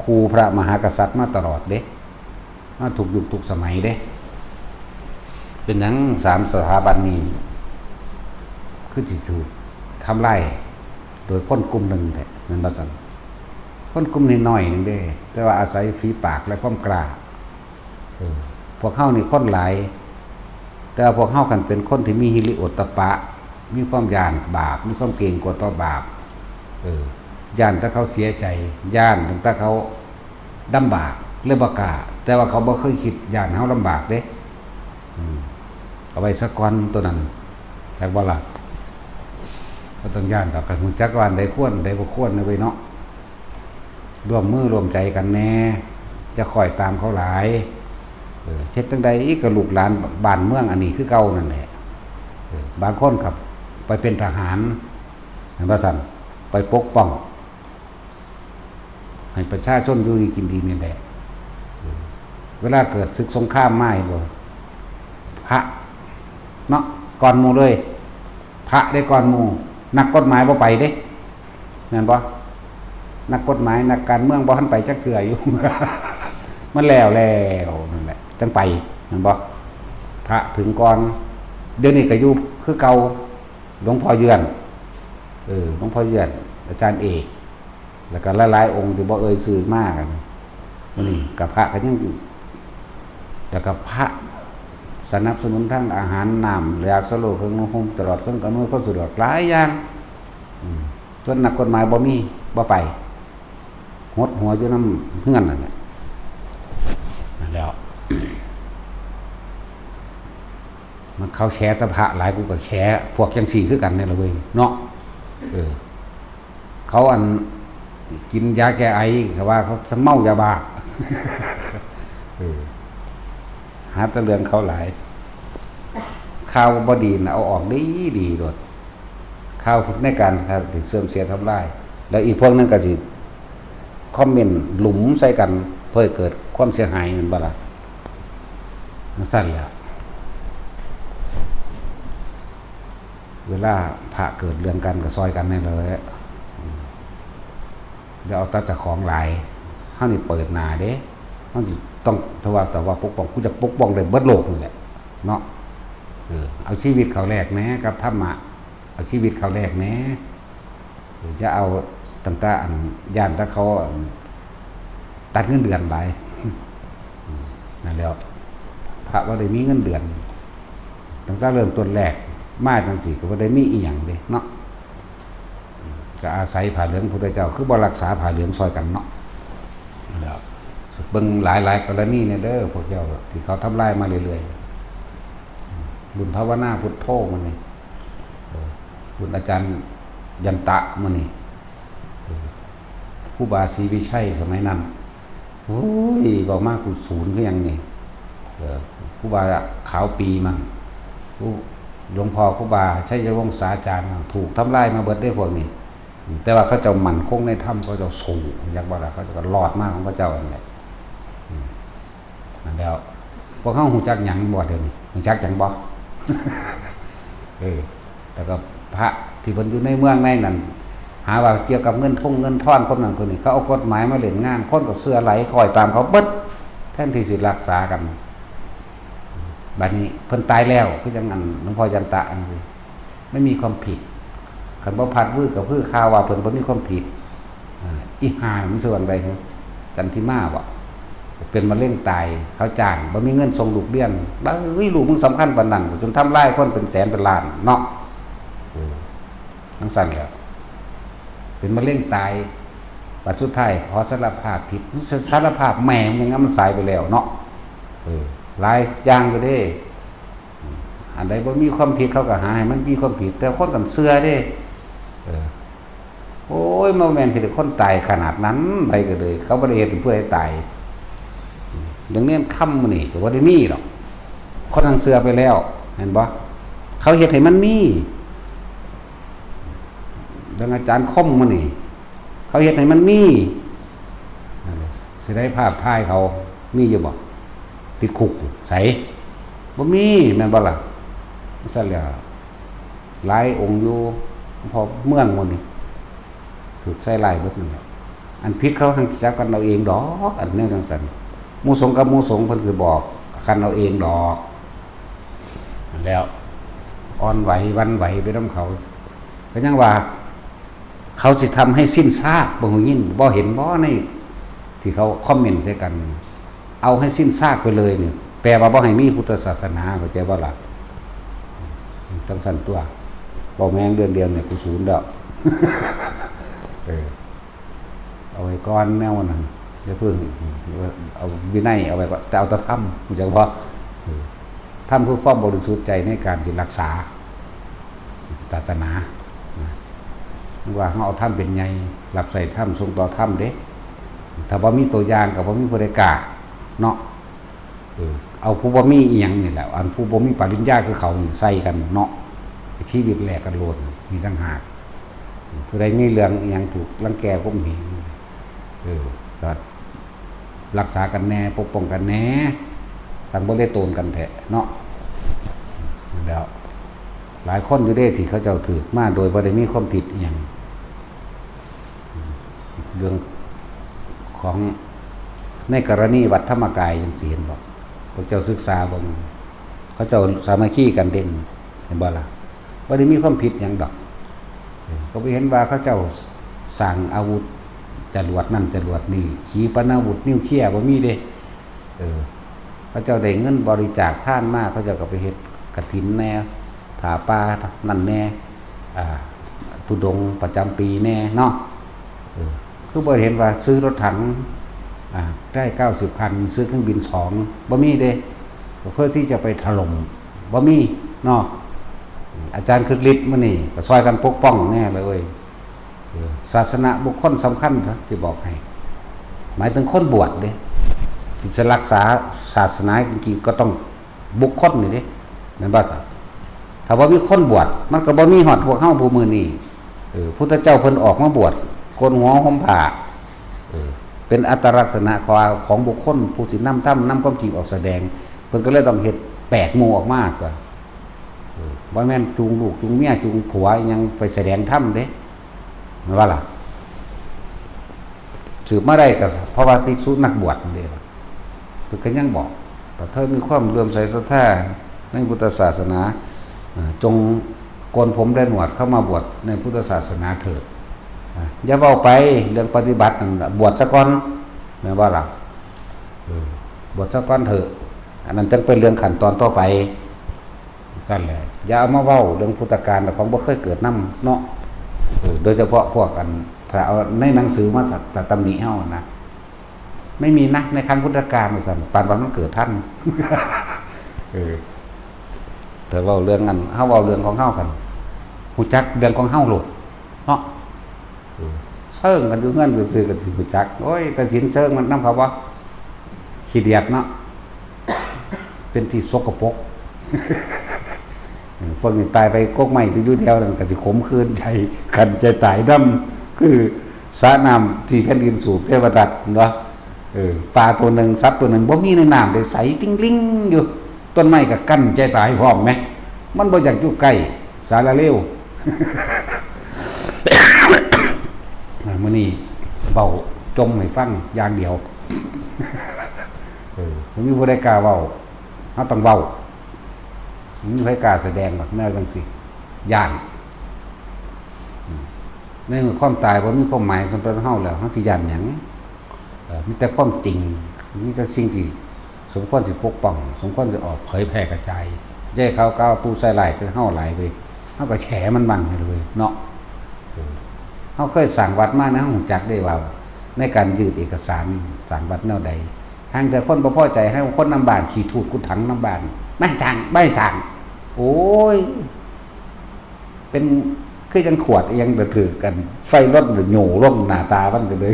คู่พระมหากษัตริย์มาตลอดเด้ มาทุกยุคทุกสมัยเด้ เป็นหยังสามสถาบันนี้ คือสิถูกทำลายโดยคนกลุ่มหนึ่งแท้ แม่นบ่ซั่น? คนกลุ่มน้อยๆหนึ่งเด้ แต่ว่าอาศัยฝีปากและความกล้า เออ พวกเฮานี่คนหลาย แต่ว่าพวกเฮาคันเป็นคนที่มีฮิริโอตตัปปะ มีความย้านบาป มีความเกรงกลัวต่อบาป เออ ย้านแต่เขาเสียใจ ย้านตั้งแต่เขาลำบาก เลยบ่กล้า แต่ว่าเขาบ่เคยคิดย้านเฮาลำบากเด้ อืม เอาไว้ซะก่อนตัวนั้น จักบ่ล่ะ? บ่ต้องย้านดอก คันรู้จักว่าอันใดควร อันใดบ่ควรนะเว้ยเนาะ ร่วมมือร่วมใจกันแหน่ จะคอยตามเขาหลาย เออ เฮ็ดจั่งใด๋ก็ลูกหลานบ้านเมืองอันนี้คือเก่านั่นแหละ เออ บางคนก็ไปเป็นทหาร แม่นบ่ซั่น? ไปปกป้อง ให้ประชาชนอยู่ดีกินดีนี่แหละ เวลาเกิดศึกสงครามมา เห็นบ่ พระเนาะ ก่อนหมู่เลย พระเด้ก่อนหมู่ นักกฎหมายบ่ไปเด้ แม่นบ่? นักกฎหมาย นักการเมืองบ่ทันไปจักเทื่ออยู่ มันแล้วแล้วนั่นแหละ จั่งไป แม่นบ่? พระถึงก่อน เดี๋ยวนี้ก็อยู่คือเก่า หลวงพ่อเยือน เออ หลวงพ่อเยือน อาจารย์เอก แล้วก็หลายๆองค์ที่บ่เอ่ยชื่อมากัน มื้อนี้ก็พระก็ยัง แล้วก็พระสนับสนุนทั้งอาหาร น้ำ ยาสลบ เครื่องนุ่งห่ม ตลอดเครื่องอำนวยความสะดวกหลายอย่าง อืม ส่วนนักกฎหมายบ่มี บ่ไป หดหัวอยู่นำเฮือนนั่นแหละ นั่นแหล้ว มันเขาแฉแต่พระหลาย กูก็แฉพวกจั่งซี้คือกันนี่ล่ะเว้ย เนาะ เออ เขาอันกินยาแก้ไอ เขาว่าเขาเมายาบ้า เออ หาแต่เรื่องเขาหลาย ข่าวบ่ดีน่ะ เอาออกดีดีโลด ข่าวในการเสื่อมเสียทำลาย แล้วอีกพวกหนึ่งก็สิคอมเมนต์หลุมใส่กัน เพื่อให้เกิดความเสียหาย แม่นบ่ล่ะ? จั่งซั้นแหละ เวลาพระเกิดเรื่องกันก็ซอยกันแหน่แหละ อย่าเอาแต่เจ้าของหลาย เฮานี่เปิดหน้าเด้ เฮาสิต้อง ถ้าว่า แต่ว่าปกป้อง กูจะปกป้องได้เบิดโลกนี่แหละ เนาะ เออ เอาชีวิตเขาแลกแหน่กับธรรมะ เอาชีวิตเขาแลกแหน่ เออ อย่าเอาตั้งแต่อัน ย้านแต่เขาอัน ตัดเงินเดือนหลาย อืม นั่นแหล้ว พระบ่ได้มีเงินเดือน ตั้งแต่เริ่มต้นแรกมาจั่งซี้ ก็บ่ได้มีอีหยังเด้เนาะ ก็อาศัยผ้าเหลืองพุทธเจ้า คือบ่รักษาผ้าเหลืองซอยกันเนาะ แล้วเบิ่งหลายๆกรณีเนี่ยเด้อ พวกเจ้าที่เขาทำลายมาเรื่อยๆ รุ่นภาวนาพุทโธมานี่ เออ รุ่นอาจารย์ยันตะมานี่ เออ ครูบาศรีวิชัยสมัยนั้น โอ้ย เว้ามากูสูนคือหยังนี่ เออ ครูบาขาวปีมั่ง ครู หลวงพ่อครูบาชัยวงศาจารย์มั่ง ถูกทำลายมาเบิดเด้พวกนี้ แต่ว่าเขาเจ้ามั่นคงในธรรม เขาเจ้าสู้ อยากว่าล่ะ เขาเจ้าก็รอดมาของเขาเจ้านั่นแหละ อืม นั่นแหล้ว พวกเฮาฮู้จักหยังบ่เดี๋ยวนี้ ฮู้จักหยังบ่? เออ แล้วก็พระที่เพิ่นอยู่ในเมืองในนั่น หาว่าเกี่ยวกับเงินทงเงินทอนคนนั้นคนนี้ เขาเอากฎหมายมาเล่นงาน คนก็เชื่อไหลคอยตามเขาเบิด แทนที่สิรักษากัน บัดนี้เพิ่นตายแล้ว คือจั่งอันหลวงพ่อยันตะจั่งซี้ ไม่มีความผิด คันบ่พัดวื้อกับวื้อข่าวว่าเพิ่นบ่มีความผิด อ่า อีห่ามันสิว่าจั่งใด๋ จันทิมาบ่ เป็นมะเร็งตาย เขาจ้าง บ่มีเงินส่งลูกเรียน บ้าเอ้ย ลูกมึงสำคัญปานนั้น จนทำลายคนเป็นแสนเป็นล้านเนาะ เออ จั่งซั้นแหละ เป็นมะเร็งตาย บัดสุดท้ายขอสารภาพผิด ส- สารภาพแม่มันยังไง มันสายไปแล้วเนาะ เออ หลายอย่างอยู่เด้ อันใดบ่มีความผิดเขาก็หาให้มันมีความผิด แต่คนกันเชื่อเด้ เออ โอ้ย บ่แม่นเฮ็ดให้คนตายขนาดนั้น ไผก็เลย เขาบ่ได้เฮ็ดให้ผู้ใดตาย อย่างเนนคำมื้อนี้ก็บ่ได้มีดอก คนนั้นเชื่อไปแล้ว เห็นบ่ เขาเฮ็ดให้มันมี เรื่องอาจารย์คมมื้อนี้ เขาเฮ็ดให้มันมี สิได้ภาพถ่ายเขา มีอยู่บ่ ติดคุก ไส บ่มี แม่นบ่ล่ะ จั่งซั้นแหละ หลายองค์อยู่ พอเมืองหมดนี่ ถูกใส่ร้ายเบิดนั่นแหละ อันผิดเขาหังจับกันเอาเองดอก อันแนวจั่งซั้น หมู่สงฆ์กับหมู่สงฆ์เพิ่นคือบอกกันเอาเองดอก แล้ว อ่อนไหวหวั่นไหวไปนำเขา ก็ยังว่า เขาสิทำให้สิ้นซาก บ่ฮู้ยิน บ่เห็นบ่ในที่เขาคอมเมนต์ใส่กัน เอาให้สิ้นซากไปเลยเนี่ย แปลว่าบ่ให้มีพุทธศาสนา เข้าใจบ่ล่ะ? จั่งซั่นตั๊ว เว้าแม่งเรื่องเดียวเนี่ย กูสูนแล้ว เออ เอาไว้ก่อนแนวนั้น อย่าเพิ่ง เอาวินัยเอาไว้ก่อน แต่เอาแต่ธรรม รู้จักบ่? เออ ธรรมคือความบริสุทธิ์ใจในการสิรักษาศาสนา นะ ว่าเฮาเอาธรรมเป็นใหญ่ รับใช้ธรรม ส่งต่อธรรมเด้ ถ้าบ่มีตัวอย่างก็บ่มีผู้ใดกล้า เนาะ เออ เอาผู้บ่มีอีหยังนี่แหละ อันผู้บ่มีปริญญาคือเขานี่ใส่กันเนาะ ชีวิตแลกกันโลด มีต่างหาก ผู้ใดมีเรื่องอีหยังถูกรังแกข่มเหง เออ ก็รักษากันแน่ ปกป้องกันแน่ จั่งบ่ได้โตนกันแท้เนาะ แล้ว หลายคนอยู่เด้ที่เขาเจ้าถืกมาโดยบ่ได้มีความผิดอีหยัง เรื่องของ ในกรณีวัดธรรมกายจั่งซี้ เห็นบ่? พวกเจ้าศึกษาเบิ่ง เขาเจ้าสามัคคีกันเด่น เห็นบ่ล่ะ? บ่ได้มีความผิดหยังดอก เออ ก็ไปเห็นว่าเขาเจ้าสร้างอาวุธ จรวดนั่นจรวดนี่ ขีปนาวุธนิวเคลียร์บ่มีเด้ เออ เขาเจ้าได้เงินบริจาคทานมา เขาเจ้าก็ไปเฮ็ดกฐินแน่ ผ้าป่านั่นแน่ อ่า ธุดงค์ประจำปีแน่เนาะ เออ คือบ่เห็นว่าซื้อรถถัง อ่า ได้เก้าสิบคัน ซื้อเครื่องบินสอง บ่มีเด้ เพื่อที่จะไปถล่ม บ่มีเนาะ อาจารย์คึกฤทธิ์มื้อนี้ก็ซอยกันปกป้องแน่เลยเว้ย เออ ศาสนาบุคคลสำคัญนะ ที่บอกให้ หมายถึงคนบวชเด้ ที่จะรักษาศาสนาจริงๆ ก็ต้องบุคคลนี่เด้ แม่นบ่ล่ะ? ถ้าบ่มีคนบวช มันก็บ่มีฮอดพวกเฮาผู้มื้อนี้ เออ พุทธเจ้าเพิ่นออกมาบวช โกนหัวห่มผ้า เออ เป็นอัตลักษณะของ ของบุคคลผู้สินำธรรม นำความจริงออกแสดง เพิ่นก็เลยต้องเฮ็ดแปลกหมู่ออกมาตั๊ว เออ บ่แม่นจูงลูกจูงเมียจูงผัวหยังไปแสดงธรรมเด้ แม่นบ่ล่ะ? สืบมาได้ก็เพราะว่าภิกษุนักบวชนั่นเด้ เพิ่นก็ยังบอก ถ้าเธอมีความเลื่อมใสศรัทธาในพุทธศาสนา เอ่อ จงโกนผมและหนวดเข้ามาบวชในพุทธศาสนาเถิด อ่ะ อย่าเว้าไปเรื่องปฏิบัตินั่นน่ะ บวชซะก่อน แม่นบ่ล่ะ? เออ บวชซะก่อนเถอะ อันนั้นจั่งเป็นเรื่องขั้นตอนต่อไป ซั่นแหละ อย่าเอามาเว้าเรื่องพุทธกาลของบ่เคยเกิดนำเนาะ เออ โดยเฉพาะพวกอัน ถ้าเอาในหนังสือมาต ตำหนิเฮานะ ไม่มีนะในครั้งพุทธกาลว่าซั่น ปานว่ามันเกิดทัน เออ ถ้าเว้าเรื่องอัน เฮาเว้าเรื่องของเฮากัน ฮู้จักเรื่องของเฮาโลดเนาะ เออ เซิงกันอยู่เฮือนซื่อๆ ก็สิฮู้จัก โอ้ย แต่ศีลเซิงมันนำเขาบ่ ขี้เดียดเนาะ เป็นที่สกปรก เออ พวกนี้ตายไปกกไม้ที่อยู่แถวนั้นก็สิขมขื่นใจ คันใจตายนำ คือสระน้ำที่แผ่นดินสูบเทวทัตเนาะ เออ ปลาตัวหนึ่ง สัตว์ตัวหนึ่ง บ่มีในน้ำเลย ใสติ๊งลิงอยู่ ต้นไม้ก็กั้นใจตายพร้อมแหม มันบ่อยากอยู่ใกล้ สารเลว อ่ะ มื้อนี้เว้าจ่มให้ฟังอย่างเดียว เออ บ่มีผู้ใดกล้าเว้า เฮาต้องเว้า บ่มีใครกล้าแสดงหรอกแนวจั่งซี้ ย้าน อืม ในเมื่อความตายบ่มีความหมายสำหรับเฮาแล้ว เฮาสิย้านหยัง? เอ่อ มีแต่ความจริง มีแต่สิ่งที่สมควรสิปกป้อง สมควรสิออกเผยแพร่กระจาย อย่าให้เขากล่าวตู่ใส่ร้ายใส่เฮาหลายเว้ย เฮาก็แฉมันบ้างให้เลยเนาะ เออ เฮาเคยสร้างวัดมานะ เฮารู้จักเด้ว่า ในการยื่นเอกสารสร้างวัดแนวใด ห่างแต่คนบ่พอใจ ให้คนนำบ้านขี้ทูดกุดถังนำบ้าน ไม่ทาง ไม่ทาง โอ้ย เป็นคือจั่งขวดอิหยังกะถืกกัน ไฟลนโหย่ลงหน้าตามันก็เลย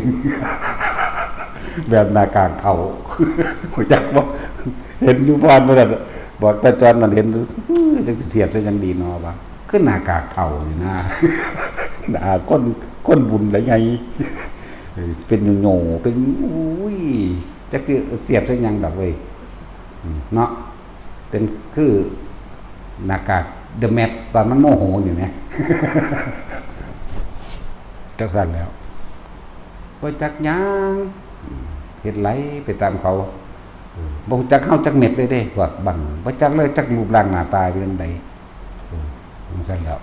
แบบหน้ากากเฒ่า รู้จักบ่? เห็นอยู่ผ่านมาแล้ว บอกตาจอนนั่นเห็น อื้อ จักสิเทียบใส่หยังดีเนาะวะ คือหน้ากากเฒ่านี่นะ หน้าคน คนบุญละไง เออ เป็นโหย่ๆ เป็น อุ้ย จักสิเทียบใส่หยังดอกเว้ย อืม เนาะ เป็นคือหน้ากาก The Mask ตอนมันโมโหอยู่เนี่ย จั่งซั้นแล้ว บ่จักหยัง เฮ็ดไหลไปตามเขา เออ บ่รู้จักเฮาจักเม็ดเลยเด้ พวกบัง บ่จักเลยจักรูปร่างหน้าตาเป็นจั่งใด เออ จั่งซั่นแหล้ว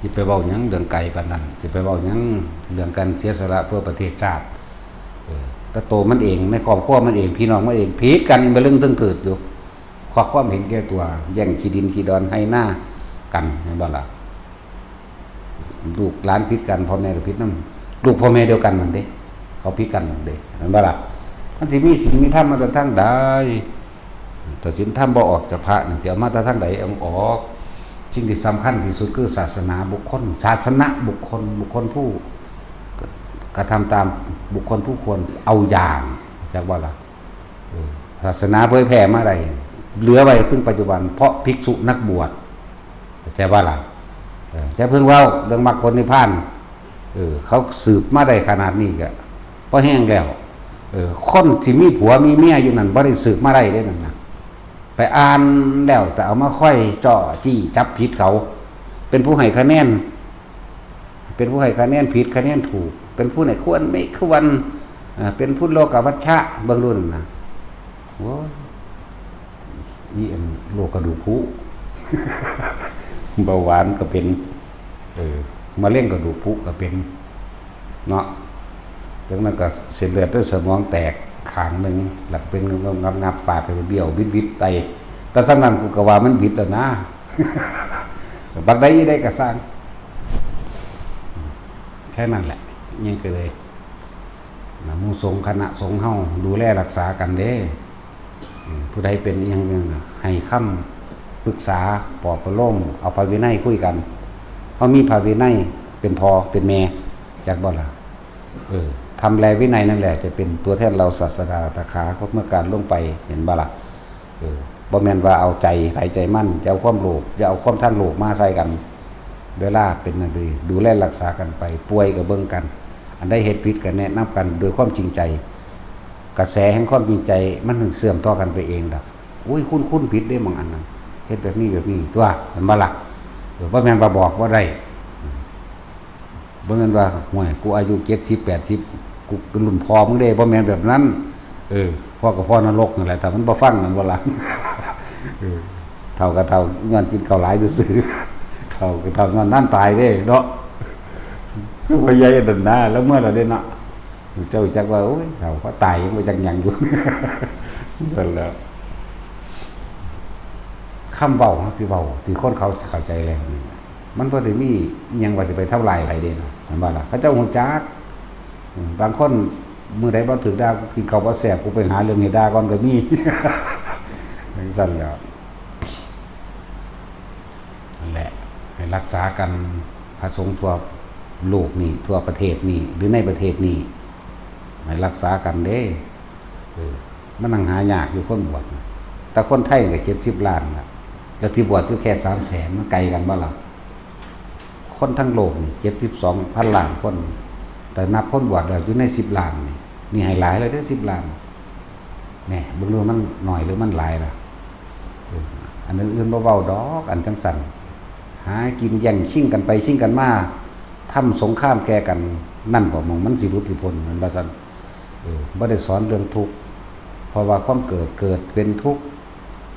สิไปเว้าหยังเรื่องไกลปานนั้น สิไปเว้าหยังเรื่องการเสียสละเพื่อประเทศชาติ เออ แต่โตมันเอง ในครอบครัวมันเอง พี่น้องมันเอง ผิดกัน อีบ่าเรื่องเทิงเกิดอยู่ เพราะความเห็นแก่ตัว แย่งขี้ดินขี้ดอนไฮ่นากัน แม่นบ่ล่ะ ลูกหลานผิดกัน พ่อแม่ก็ผิดนำ ลูกพ่อแม่เดียวกันนั่นเด้ เขาผิดกันนั่นเด้ แม่นบ่ล่ะ มันสิมีศีลมีธรรมมาแต่ทางใด ถ้าศีลธรรมบ่ออกจากพระนี่ สิเอามาแต่ทางใด เอาออก สิ่งที่สำคัญที่สุดคือศาสนาบุคคล ศาสนบุคคล บุคคลผู้กระทำตาม บุคคลผู้ควรเอาอย่าง จักบ่ล่ะ เออ ศาสนาเผยแผ่มาได้ เหลือไว้ถึงปัจจุบัน เพราะภิกษุนักบวช เข้าใจบ่ล่ะ เออ จะเพิ่งเว้าเรื่องมรรคผลนิพพาน เออ เขาสืบมาได้ขนาดนี้ก็พอแฮงแล้ว เออ คนที่มีผัวมีเมียอยู่นั่นบ่ได้สืบมาได้เด้นั่นนะ ไปอ่านแล้วแต่เอามาค่อยเจาะจี้จับผิดเขา เป็นผู้ให้คะแนน เป็นผู้ให้คะแนนผิดคะแนนถูก เป็นผู้ไหนควรไม่ควร อ่า เป็นผู้โลกวัชชะ เบิ่งดูนั่นนะ โอ้ย นี่อันโรคกระดูกพุ เบาหวานก็เป็น เออ มะเร็งกระดูกพุก็เป็น เนาะ จากนั้นก็เส้นเลือดในสมองแตกข้างหนึ่ง แล้วก็เป็นงับๆๆ ปากก็เบี้ยวบิดๆ ไป แต่ส่ำนั้นกูก็ว่ามันบิดแล้วนะ บักใดอีใดก็ซ่าง แค่นั้นแหละ ยังก็เลย นะ หมู่สงฆ์คณะสงฆ์เฮาดูแลรักษากันเด้ อืม ผู้ใดเป็นอิหยังเนี่ยนะ ให้คำปรึกษาปลอบประโลม เอาพระวินัยคุยกัน เฮามีพระวินัยเป็นพ่อเป็นแม่ จักบ่ล่ะ เออ ธรรมและวินัยนั่นแหละจะเป็นตัวแทนเราศาสดาตถาคตเมื่อการล่วงไป เห็นบ่ล่ะ เออ บ่แม่นว่าเอาใจไผใจมัน จะเอาความโลภ อย่าเอาความทางโลกมาใส่กัน เวลาเป็นนั่นดี ดูแลรักษากันไป ป่วยก็เบิ่งกัน อันใดเฮ็ดผิดก็แนะนำกันด้วยความจริงใจ กระแสแห่งความจริงใจมันถึงเชื่อมต่อกันไปเองดอก อุ้ย คุณ คุณผิดเด้บางอันนั้น เฮ็ดแบบนี้แบบนี้ตัว แม่นบ่ล่ะ เออ บ่แม่นว่าบอกบ่ได้ บ่แม่นว่า "โอ้ย กูอายุเจ็ดสิบ แปดสิบ กูรุ่นพ่อมึงเด้" บ่แม่นแบบนั้น เออ พ่อก็พ่อนรกนั่นแหละ ถ้ามันบ่ฟังนั่นบ่ล่ะ เออ เฒ่าก็เฒ่าย้อนกินข้าวหลายซื่อๆ เฒ่าก็เฒ่าย้อนนานตายเด้เนาะ คือพ่อใหญ่นั่นนะ แล้วเมื่อเราได้เนาะ เจ้าจักว่า โอ้ย เฒ่าก็ตายยังบ่จักหยังอยู่ ซั่นแหล้ว คำเว้าที่เว้า ที่คนเขาเข้าใจแล้วนี่นะ มันบ่ได้มีอิหยังว่าสิไปทำลายไผเด้นะ แม่นบ่ล่ะ เขาเจ้าฮู้จัก อืม บางคนมื้อใดบ่ถืกด่า กินข้าวบ่แซ่บ กูไปหาเรื่องให้ด่าก่อนก็มี จั่งซั่นแหล้ว นั่นแหละ ให้รักษากัน พระสงฆ์ทั่วโลกนี่ ทั่วประเทศนี่ หรือในประเทศนี่ ให้รักษากันเด้ เออ มันนั่งหายากอยู่คนบวชนะ แต่คนไทยก็เจ็ดสิบล้านละ แล้วที่บวชอยู่แค่สามแสน มันไกลกันบ่ล่ะ คนทั้งโลกนี่เจ็ดสิบสองพันล้านคน แต่นับคนบวชแล้วอยู่ในสิบล้านนี่ นี่ให้หลายเลยเด้อ สิบล้าน แหน่ เบิ่งดูมันน้อยหรือมันหลายล่ะ เออ อันอื่นๆบ่เว้าดอก อันจั่งซั่น หากินแย่งชิงกันไปชิงกันมา ทำสงครามแก่กัน นั่นบ่ หม่องมันสิหลุดสิพ้น แม่นบ่ซั่น เออ บ่ได้สอนเรื่องทุกข์ เพราะว่าความเกิด เกิดเป็นทุกข์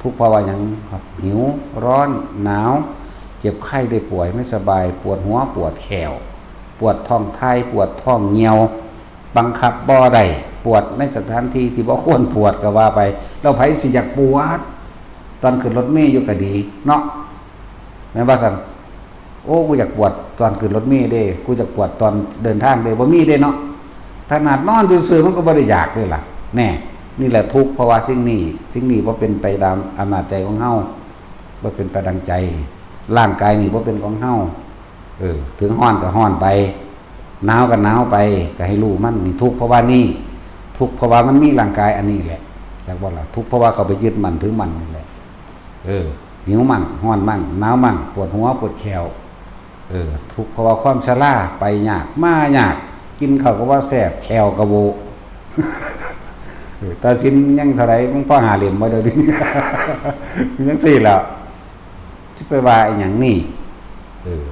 ทุกข์เพราะว่าหยังครับ หิว ร้อน หนาว เจ็บไข้ได้ป่วย ไม่สบาย ปวดหัว ปวดแข้ว ปวดท้องถ่าย ปวดท้องเหี่ยว บังคับบ่ได้ ปวดในสถานที่ที่บ่ควรปวดก็ว่าไป แล้วไผสิอยากปวด ตอนขึ้นรถเมล์อยู่ก็ดีเนาะ แม่นบ่ซั่น โอ้ กูอยากปวดตอนขึ้นรถเมล์เด้ กูอยากปวดตอนเดินทางเด้ บ่มีเด้เนาะ ขนาดนอนซื่อๆมันก็บ่ได้อยากเด้ล่ะ แน่ นี่แหละทุกข์ เพราะว่าสิ่งนี้ สิ่งนี้บ่เป็นไปตามอำนาจใจของเฮา บ่เป็นไปดังใจ ร่างกายนี่บ่เป็นของเฮา เออ ถึงร้อนก็ร้อนไป หนาวก็หนาวไป ก็ให้รู้มัน นี่ทุกข์เพราะว่านี่ ทุกข์เพราะว่ามันมีร่างกายอันนี้แหละ จักบ่ล่ะ ทุกข์เพราะว่าเขาไปยึดมั่นถือมั่นนี่แหละ เออ หิวมั่ง ร้อนมั่ง หนาวมั่ง ปวดหัว ปวดแข้ว เออ ทุกข์เพราะว่าความชรา ไปยาก มายาก กินข้าวก็บ่แซ่บ แข้วก็โว เออ แต่ศีลยังเท่าใด มึงพอห้าเล่มบ่เดี๋ยวนี้ ยังสี่แล้ว สิไปว่าอีหยังนี่ เออ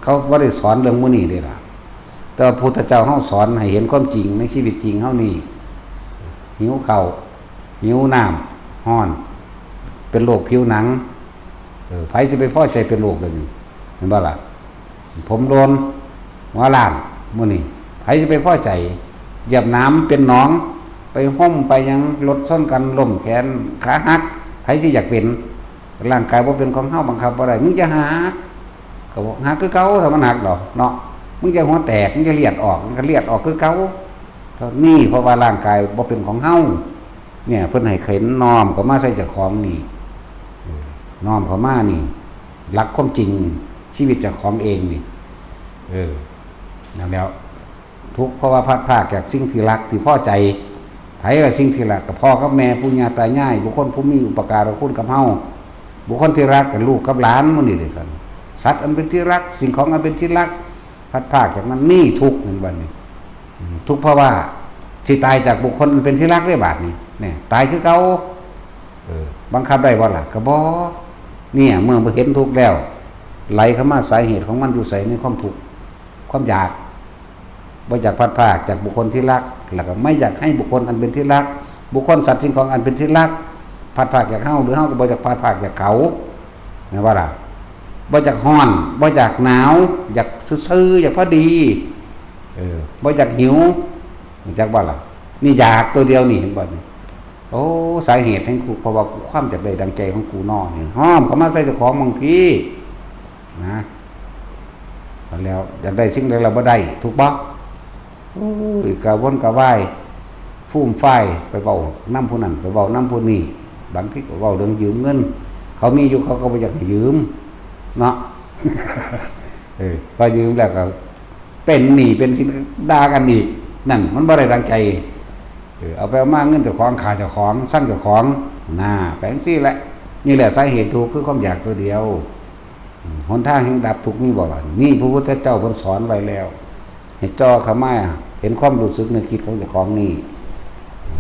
เขาบ่ได้สอนเรื่องหมู่นี้เด้ล่ะ แต่ว่าพุทธเจ้าเฮาสอนให้เห็นความจริงในชีวิตจริงเฮานี่ หิวข้าว หิวน้ำ ฮ้อน เป็นโรคผิวหนัง เออ ไผสิไปพอใจเป็นโรคแบบนี้ เห็นบ่ล่ะ ผมโลน หัวล้าน มื้อนี้ ไผสิไปพอใจ เหยียบหนามเป็นหนอง ไปห่มไปหยัง รถชนกัน ล้มแขน ขาหัก ไผสิอยากเป็น ร่างกายบ่เป็นของเฮา บังคับบ่ได้ มึงจะหัก ก็บอกหักคือเก่า ถ้ามันหักดอกเนาะ มึงจะหัวแตก มึงจะเลือดออก มันก็เลือดออกคือเก่า เท่านี้ เพราะว่าร่างกายบ่เป็นของเฮา เนี่ย เพิ่นให้เข็นน้อมเข้ามาใส่เจ้าของนี่ เออ น้อมเข้ามานี่ หลักความจริง ชีวิตเจ้าของเองนี่ เออ นั่นแหล้ว ทุกข์เพราะว่าพลัดพรากจากสิ่งที่รักที่พอใจ ไผละสิ่งที่รัก ก็พ่อกับแม่ ปู่ย่าตายาย บุคคลผู้มีอุปการะคุณกับเฮา บุคคลที่รักกับลูกกับหลานหมู่นี้เด้อ สัน สัตว์อันเป็นที่รัก สิ่งของอันเป็นที่รัก พลัดพรากจากมัน นี่ทุกข์ เห็นบ่นี่ อืม ทุกข์เพราะว่าสิตายจากบุคคลอันเป็นที่รักได้บาดนี้ เนี่ย ตายคือเก่า เออ บังคับได้บ่ล่ะ ก็บ่ เนี่ย เมื่อบ่เห็นทุกข์แล้ว ไหลเข้ามา สาเหตุของมันอยู่ไส ในความทุกข์ ความอยาก บ่อยากพลัดพรากจากบุคคลที่รัก แล้วก็ไม่อยากให้บุคคลอันเป็นที่รัก บุคคล สัตว์ สิ่งของอันเป็นที่รัก พลัดพรากจากเฮา หรือเฮาก็บ่อยากพลัดพรากจากเขา แม่นบ่ล่ะ บ่อยากฮ้อน บ่อยากหนาว อยากซื่อๆ อยากพอดี เออ บ่อยากหิว รู้จักบ่ล่ะ นี่อยากตัวเดียวนี่ เห็นบ่นี่ โอ้ สาเหตุแห่งทุกข์ เพราะว่ากูความอยากได้ดังใจของกูน้อนี่ ฮ้อมเข้ามาใส่เจ้าของบางที นะ แล้วอยากได้สิ่งใดเราบ่ได้ ถูกบ่ โอ้ย กระวนกระวาย ฟูมฟาย ไปเว้านำผู้นั้น ไปเว้านำผู้นี้ บางทีก็เว้าเรื่องยืมเงิน เขามีอยู่ เขาก็บ่อยากให้ยืม เนาะ เออ พอยืมแล้วก็เป็นหนี้เป็นสิน ด่ากันอีก นั่น มันบ่ได้ดังใจ เออ เอาไปเอามา เงินเจ้าของ ฆ่าเจ้าของ ซังเจ้าของ น่า ไปจั่งซี้แหละ นี่แหละสาเหตุทุกข์ คือความอยากตัวเดียว อืม หนทางแห่งดับทุกข์มีบ่ล่ะ นี่พระพุทธเจ้าเพิ่นสอนไว้แล้ว ให้จ่อเข้ามา เห็นความรู้สึกนึกคิดของเจ้าของนี่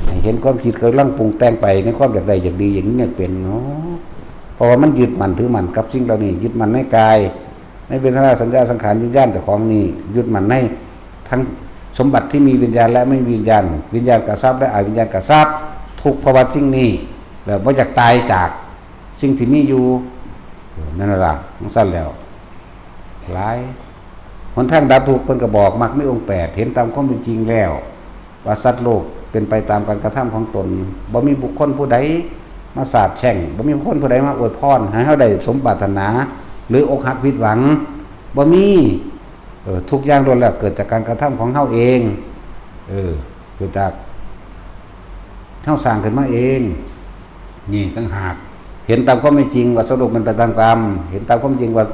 ให้เห็นความคิดกำลังปรุงแต่งไปในความอยากได้อยากดี อยากมีอยากเป็นเนาะ เพราะว่ามันยึดมั่นถือมั่นกับสิ่งเหล่านี้ ยึดมั่นในกาย ในเวทนา สัญญา สังขาร วิญญาณเจ้าของนี่ ยึดมั่นในทั้งสมบัติที่มีวิญญาณและไม่มีวิญญาณ วิญญาณกทรัพย์และอวิญญาณกทรัพย์ ทุกข์เพราะว่าสิ่งนี้ แล้วบ่อยากตายจากสิ่งที่มีอยู่ นั่นล่ะ จั่งซั้นแล้ว หลาย หนทางดับทุกข์เพิ่นก็บอก มรรคมีองค์แปด เห็นตามความเป็นจริงแล้ว ว่าสัตว์โลกเป็นไปตามการกระทำของตน บ่มีบุคคลผู้ใดมาสาปแช่ง บ่มีบุคคลผู้ใดมาอวยพรให้เฮาได้สมปรารถนา หรืออกหักผิดหวัง บ่มี เออ ทุกอย่างล้วนแล้วเกิดจากการกระทำของเฮาเอง เออ เกิดจากเฮาสร้างขึ้นมาเอง นี่ต่างหาก เห็นตามความเป็นจริงว่าสัตว์โลกมันเป็นตามกรรม เห็นตามความจริงว่า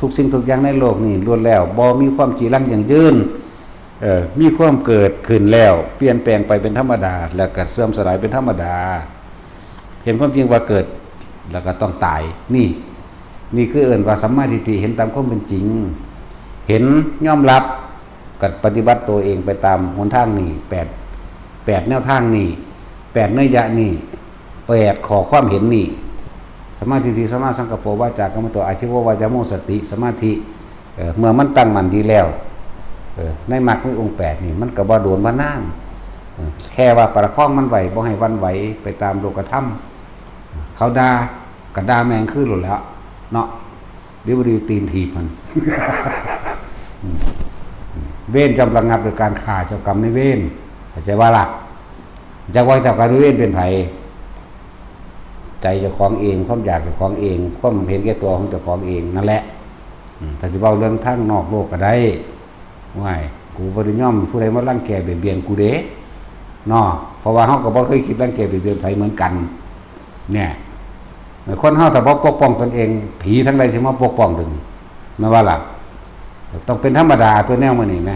ทุกสิ่งทุกอย่างในโลกนี่ล้วนแล้วบ่มีความจีรังยั่งยืน เอ่อ มีความเกิดขึ้นแล้ว เปลี่ยนแปลงไปเป็นธรรมดา แล้วก็เสื่อมสลายเป็นธรรมดา เห็นความจริงว่าเกิด แล้วก็ต้องตาย นี่ นี่คือเอิ้นว่าสัมมาทิฏฐิ เห็นตามความเป็นจริง เห็นยอมรับ ก็ปฏิบัติตัวเองไปตามหนทางนี่ แปด แปดแนวทางนี่ แปดนัยยะนี่ แปดข้อความเห็นนี่ สัมมาทิฏฐิ สัมมาสังกัปโป วาจากรรมโต อาชีวะวายาโม สติ สมาธิ เอ่อ เมื่อมันตั้งมั่นดีแล้ว เอ่อ ในมรรคมีองค์แปดนี่ มันก็บ่โดนบ่นาน เอ่อ แค่ว่าประคองมันไว้ บ่ให้หวั่นไหวไปตามโลกธรรม เขาด่าก็ด่าแม่งคืนโลดแหล้ว เนาะ ดีบ่ดีตีนถีบมัน เวรย่อมระงับโดยการฆ่าเจ้ากรรมนายเวร เข้าใจบ่ล่ะ จักว่าเจ้ากรรมนายเวรเป็นไผ ใจเจ้าของเอง ความอยากเจ้าของเอง ความเห็นแก่ตัวของเจ้าของเองนั่นแหละ อืม ถ้าสิเว้าเรื่องทางนอกโลกก็ได้ ว้าย กูบ่ได้ยอมผู้ใดมารังแกเบียดเบียนกูเด้ เนาะ เพราะว่าเฮาก็บ่เคยคิดรังแกเบียดเบียนไผเหมือนกัน เนี่ย คนเฮาถ้าบ่ปกป้องตนเอง ผีทางใดสิมาปกป้องตน แม่นบ่ล่ะ ต้องเป็นธรรมดาตัวแนวมื้อนี้แหม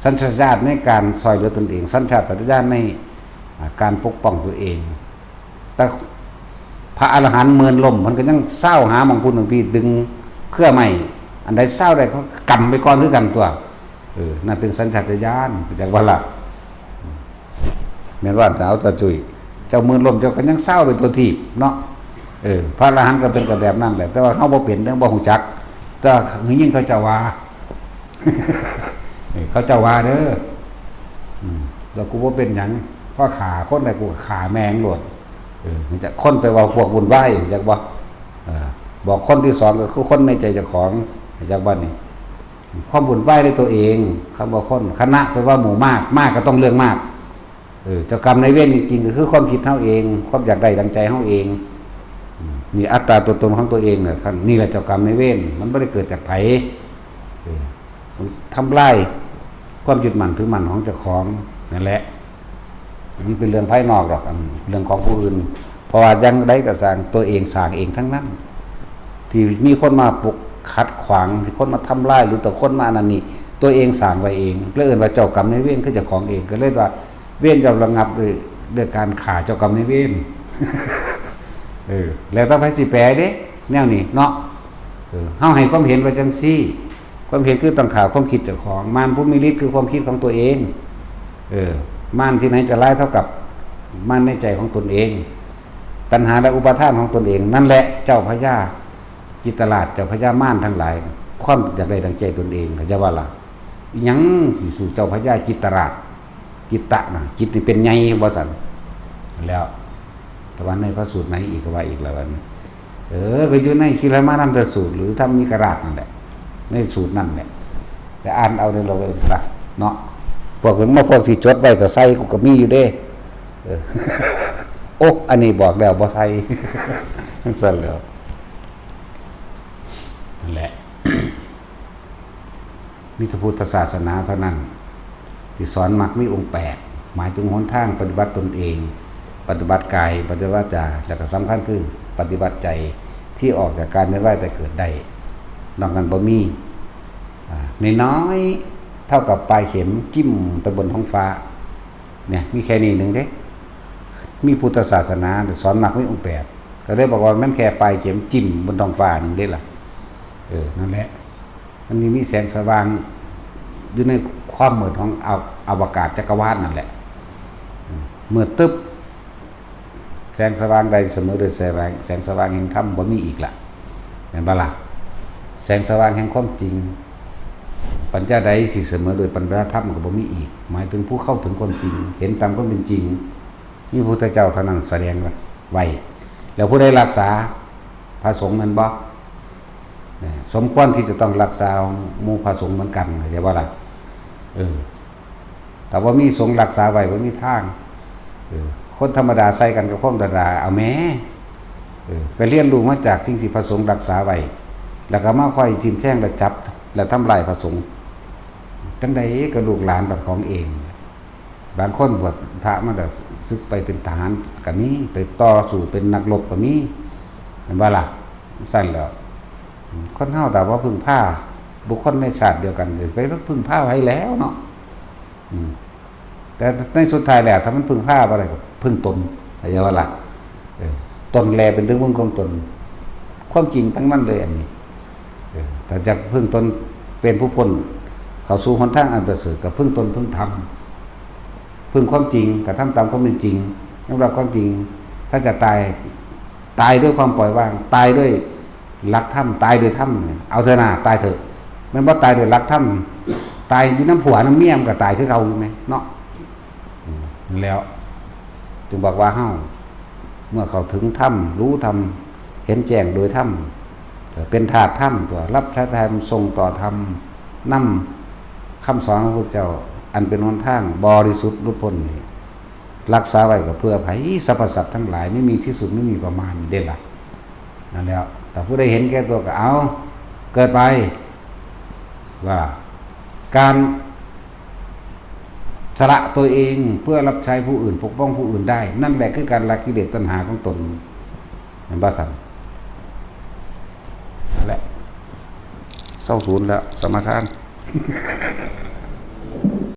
สัญชาตญาณในการซ่อยเหลือตนเอง สัญชาตญาณใน อ่า การปกป้องตัวเอง แต่พระอรหันต์เมินล้ม มันก็ยังเซาหาหม่องพุ้นหม่องพี้ ดึงเครือไม้ อันใดเซาได้เขากำไปก่อนคือกันตั๊ว เออ นั่นเป็นสัญชาตญาณ รู้จักบ่ล่ะ แม่นว่าสาวตาจุ้ย เจ้าเมินล้ม เจ้าก็ยังเซาไปตั๊วทีบเนาะ เออ พระอรหันต์ก็เป็นก็แบบนั้นแหละ แต่ว่าเฮาบ่เป็น ยังบ่ฮู้จัก แต่ว่าได้ยินเขาเจ้าว่า เออ เขาเจ้าว่าเด้อ อืม แล้วกูบ่เป็นหยัง พอฆ่าคนได้กูก็ฆ่าแม่งโลด เออ จักคนแปลว่าพวกวุ่นวาย จักบ่ เออ บอกคนที่สองก็คือคนในใจเจ้าของ จักบ่นี่ ความวุ่นวายในตัวเอง คำว่าคน คณะแปลว่าหมู่มาก มากก็ต้องเรื่องมาก เออ เจ้ากรรมนายเวรจริงๆ ก็คือความคิดเฮาเอง ความอยากได้ดังใจเฮาเอง อืม นี่อัตตาตัวตนของตัวเองน่ะ ท่าน นี่แหละเจ้ากรรมนายเวร มันบ่ได้เกิดจากไผ เออ มันทำลายความยึดมั่นถือมั่นของเจ้าของนั่นแหละ มันเป็นเรื่องภายนอกดอก อันเรื่องของผู้อื่น เพราะว่าอย่างใดก็สร้าง ตัวเองสร้างเองทั้งนั้น ที่มีคนมาปลุกขัดขวาง ที่คนมาทำลาย หรือต่อคนมาอันนั้นนี่ ตัวเองสร้างไว้เอง แล้วเอิ้นว่าเจ้ากรรมนายเวรคือเจ้าของเอง ก็เลยว่าเวรย่อมระงับด้วย ด้วยการฆ่าเจ้ากรรมนายเวร เออ แล้วแต่ไผสิแปลเด้ แนวนี้เนาะ เออ เฮาให้ความเห็นว่าจังซี่ ความเห็นคือต้องฆ่าความคิดเจ้าของ มารผู้มีฤทธิ์คือความคิดของตัวเอง เออ มารที่ไหนจะร้ายเท่ากับมารในใจของตนเอง ตัณหาและอุปาทานของตนเอง นั่นแหละเจ้าพญาจิตตราช เจ้าพญามารทั้งหลาย ความอยากได้ดังใจตนเอง เข้าใจบ่ล่ะ อิหยังสิสู้เจ้าพญาจิตตราช จิตตะนะ จิตนี่เป็นใหญ่ว่าซั่น แล้ว แต่ว่าในพระสูตรไหนอีกก็ว่าอีกแล้วว่า เออ ก็อยู่ในคิลมานันตสูตร หรือธรรมิกราชนั่นแหละ ในสูตรนั่นแหละ แต่อ่านเอาเด้อ เราเองละเนาะ พวกมึงมา พวกสิจดไว้แต่ใส่กูก็มีอยู่เด้ เออ โอ้ อันนี้บอกแล้วบ่ใส่ จั่งซั่นแหล้ว นั่นแหละ มีแต่พุทธศาสนาเท่านั้น ที่สอนมรรคมีองค์แปด หมายถึงหนทางปฏิบัติตนเอง ปฏิบัติกาย ปฏิบัติวาจา และก็สำคัญคือปฏิบัติใจ ที่ออกจากการเวียนว่ายตายเกิดได้ นอกนั้นบ่มี อ่า น้อยๆ เท่ากับปลายเข็มจิ้มไปบนท้องฟ้า เนี่ย มีแค่นี้หนึ่งเด้ มีพุทธศาสนาสอนมรรคมีองค์แปด ก็เลยบอกว่ามันแค่ปลายเข็มจิ้มบนท้องฟ้าหนึ่งเด้ล่ะ เออ นั่นแหละ มันมีแสงสว่างอยู่ในความมืดของอว-, อวกาศจักรวาลนั่นแหละ อืม มืดตึ๊บ แสงสว่างใดเสมอด้วยแสง แสงสว่างแห่งธรรมบ่มีอีกละ แม่นบ่ล่ะ แสงสว่างแห่งความจริง ปัญญาใดสิเสมอด้วยปัญญาธรรมก็บ่มีอีก หมายถึงผู้เข้าถึงความจริง เห็นตามความเป็นจริง มีพระพุทธเจ้าเท่านั้นแสดงไว้ แล้วผู้ใดรักษาพระสงฆ์แม่นบ่ เนี่ย สมควรที่จะต้องรักษาหมู่พระสงฆ์เหมือนกัน เข้าใจบ่ล่ะ เออ แต่ว่ามีสงฆ์รักษาไว้บ่มีทาง เออ คนธรรมดาใส่กันกับคนธรรมดา เอาแหม เออ ไปเรียนรู้มาจากสิ่งที่พระสงฆ์รักษาไว้ แล้วก็มาคอยทิ่มแทงและจับและทำลายพระสงฆ์ จั่งใดก็ลูกหลานบัดของเอง บางคนบวชพระมาแล้ว สึกไปเป็นทหารก็มี ไปต่อสู้เป็นนักรบก็มี แม่นบ่ล่ะ ซั่นแหล้ว คนเฮาถ้าบ่พึ่งพาบุคคลในชาติเดียวกัน สิไปพึ่งพาไผแล้วเนาะ อืม แต่ในสุดท้ายแล้ว ถ้ามันพึ่งพาบ่ได้ก็พึ่งตน เข้าใจบ่ล่ะ เออ ตนแลเป็นที่พึ่งของตน ความจริงทั้งนั้นเลยอันนี้ เออ ถ้าจะพึ่งตนเป็นผู้พ้น เข้าสู่หนทางอันประเสริฐ ก็พึ่งตน พึ่งธรรม พึ่งความจริง กระทำตามความเป็นจริง ยอมรับความจริง ถ้าจะตาย ตายด้วยความปล่อยวาง ตายด้วยหลักธรรม ตายโดยธรรมเนี่ย เอาเถอะนะ ตายเถอะ แม่นบ่ตายโดยหลักธรรม ตายอยู่นำผัวนำเมียมันก็ตายคือเก่าอยู่แหมเนาะ อืม แล้ว จึงบอกว่าเฮา เมื่อเข้าถึงธรรม รู้ธรรม เห็นแจ้งโดยธรรม เอ่อ เป็นธาตุธรรม ตัว รับใช้ธรรม ส่งต่อธรรม นำคำสอนของพระพุทธเจ้า อันเป็นหนทางบริสุทธิ์หลุดพ้นนี่ รักษาไว้ก็เพื่อไผ สรรพสัตว์ทั้งหลาย ไม่มีที่สุด ไม่มีประมาณ เด้ล่ะ นั่นแหละ แต่ผู้ใดเห็นแก่ตัวก็เอา เกิดไป ว่า การสละตัวเองเพื่อรับใช้ผู้อื่น ปกป้องผู้อื่นได้ นั่นแหละคือการละกิเลสตัณหาของตน แม่นบ่ซั่น นั่นแหละ เศร้าศูนย์แล้ว สมาทาน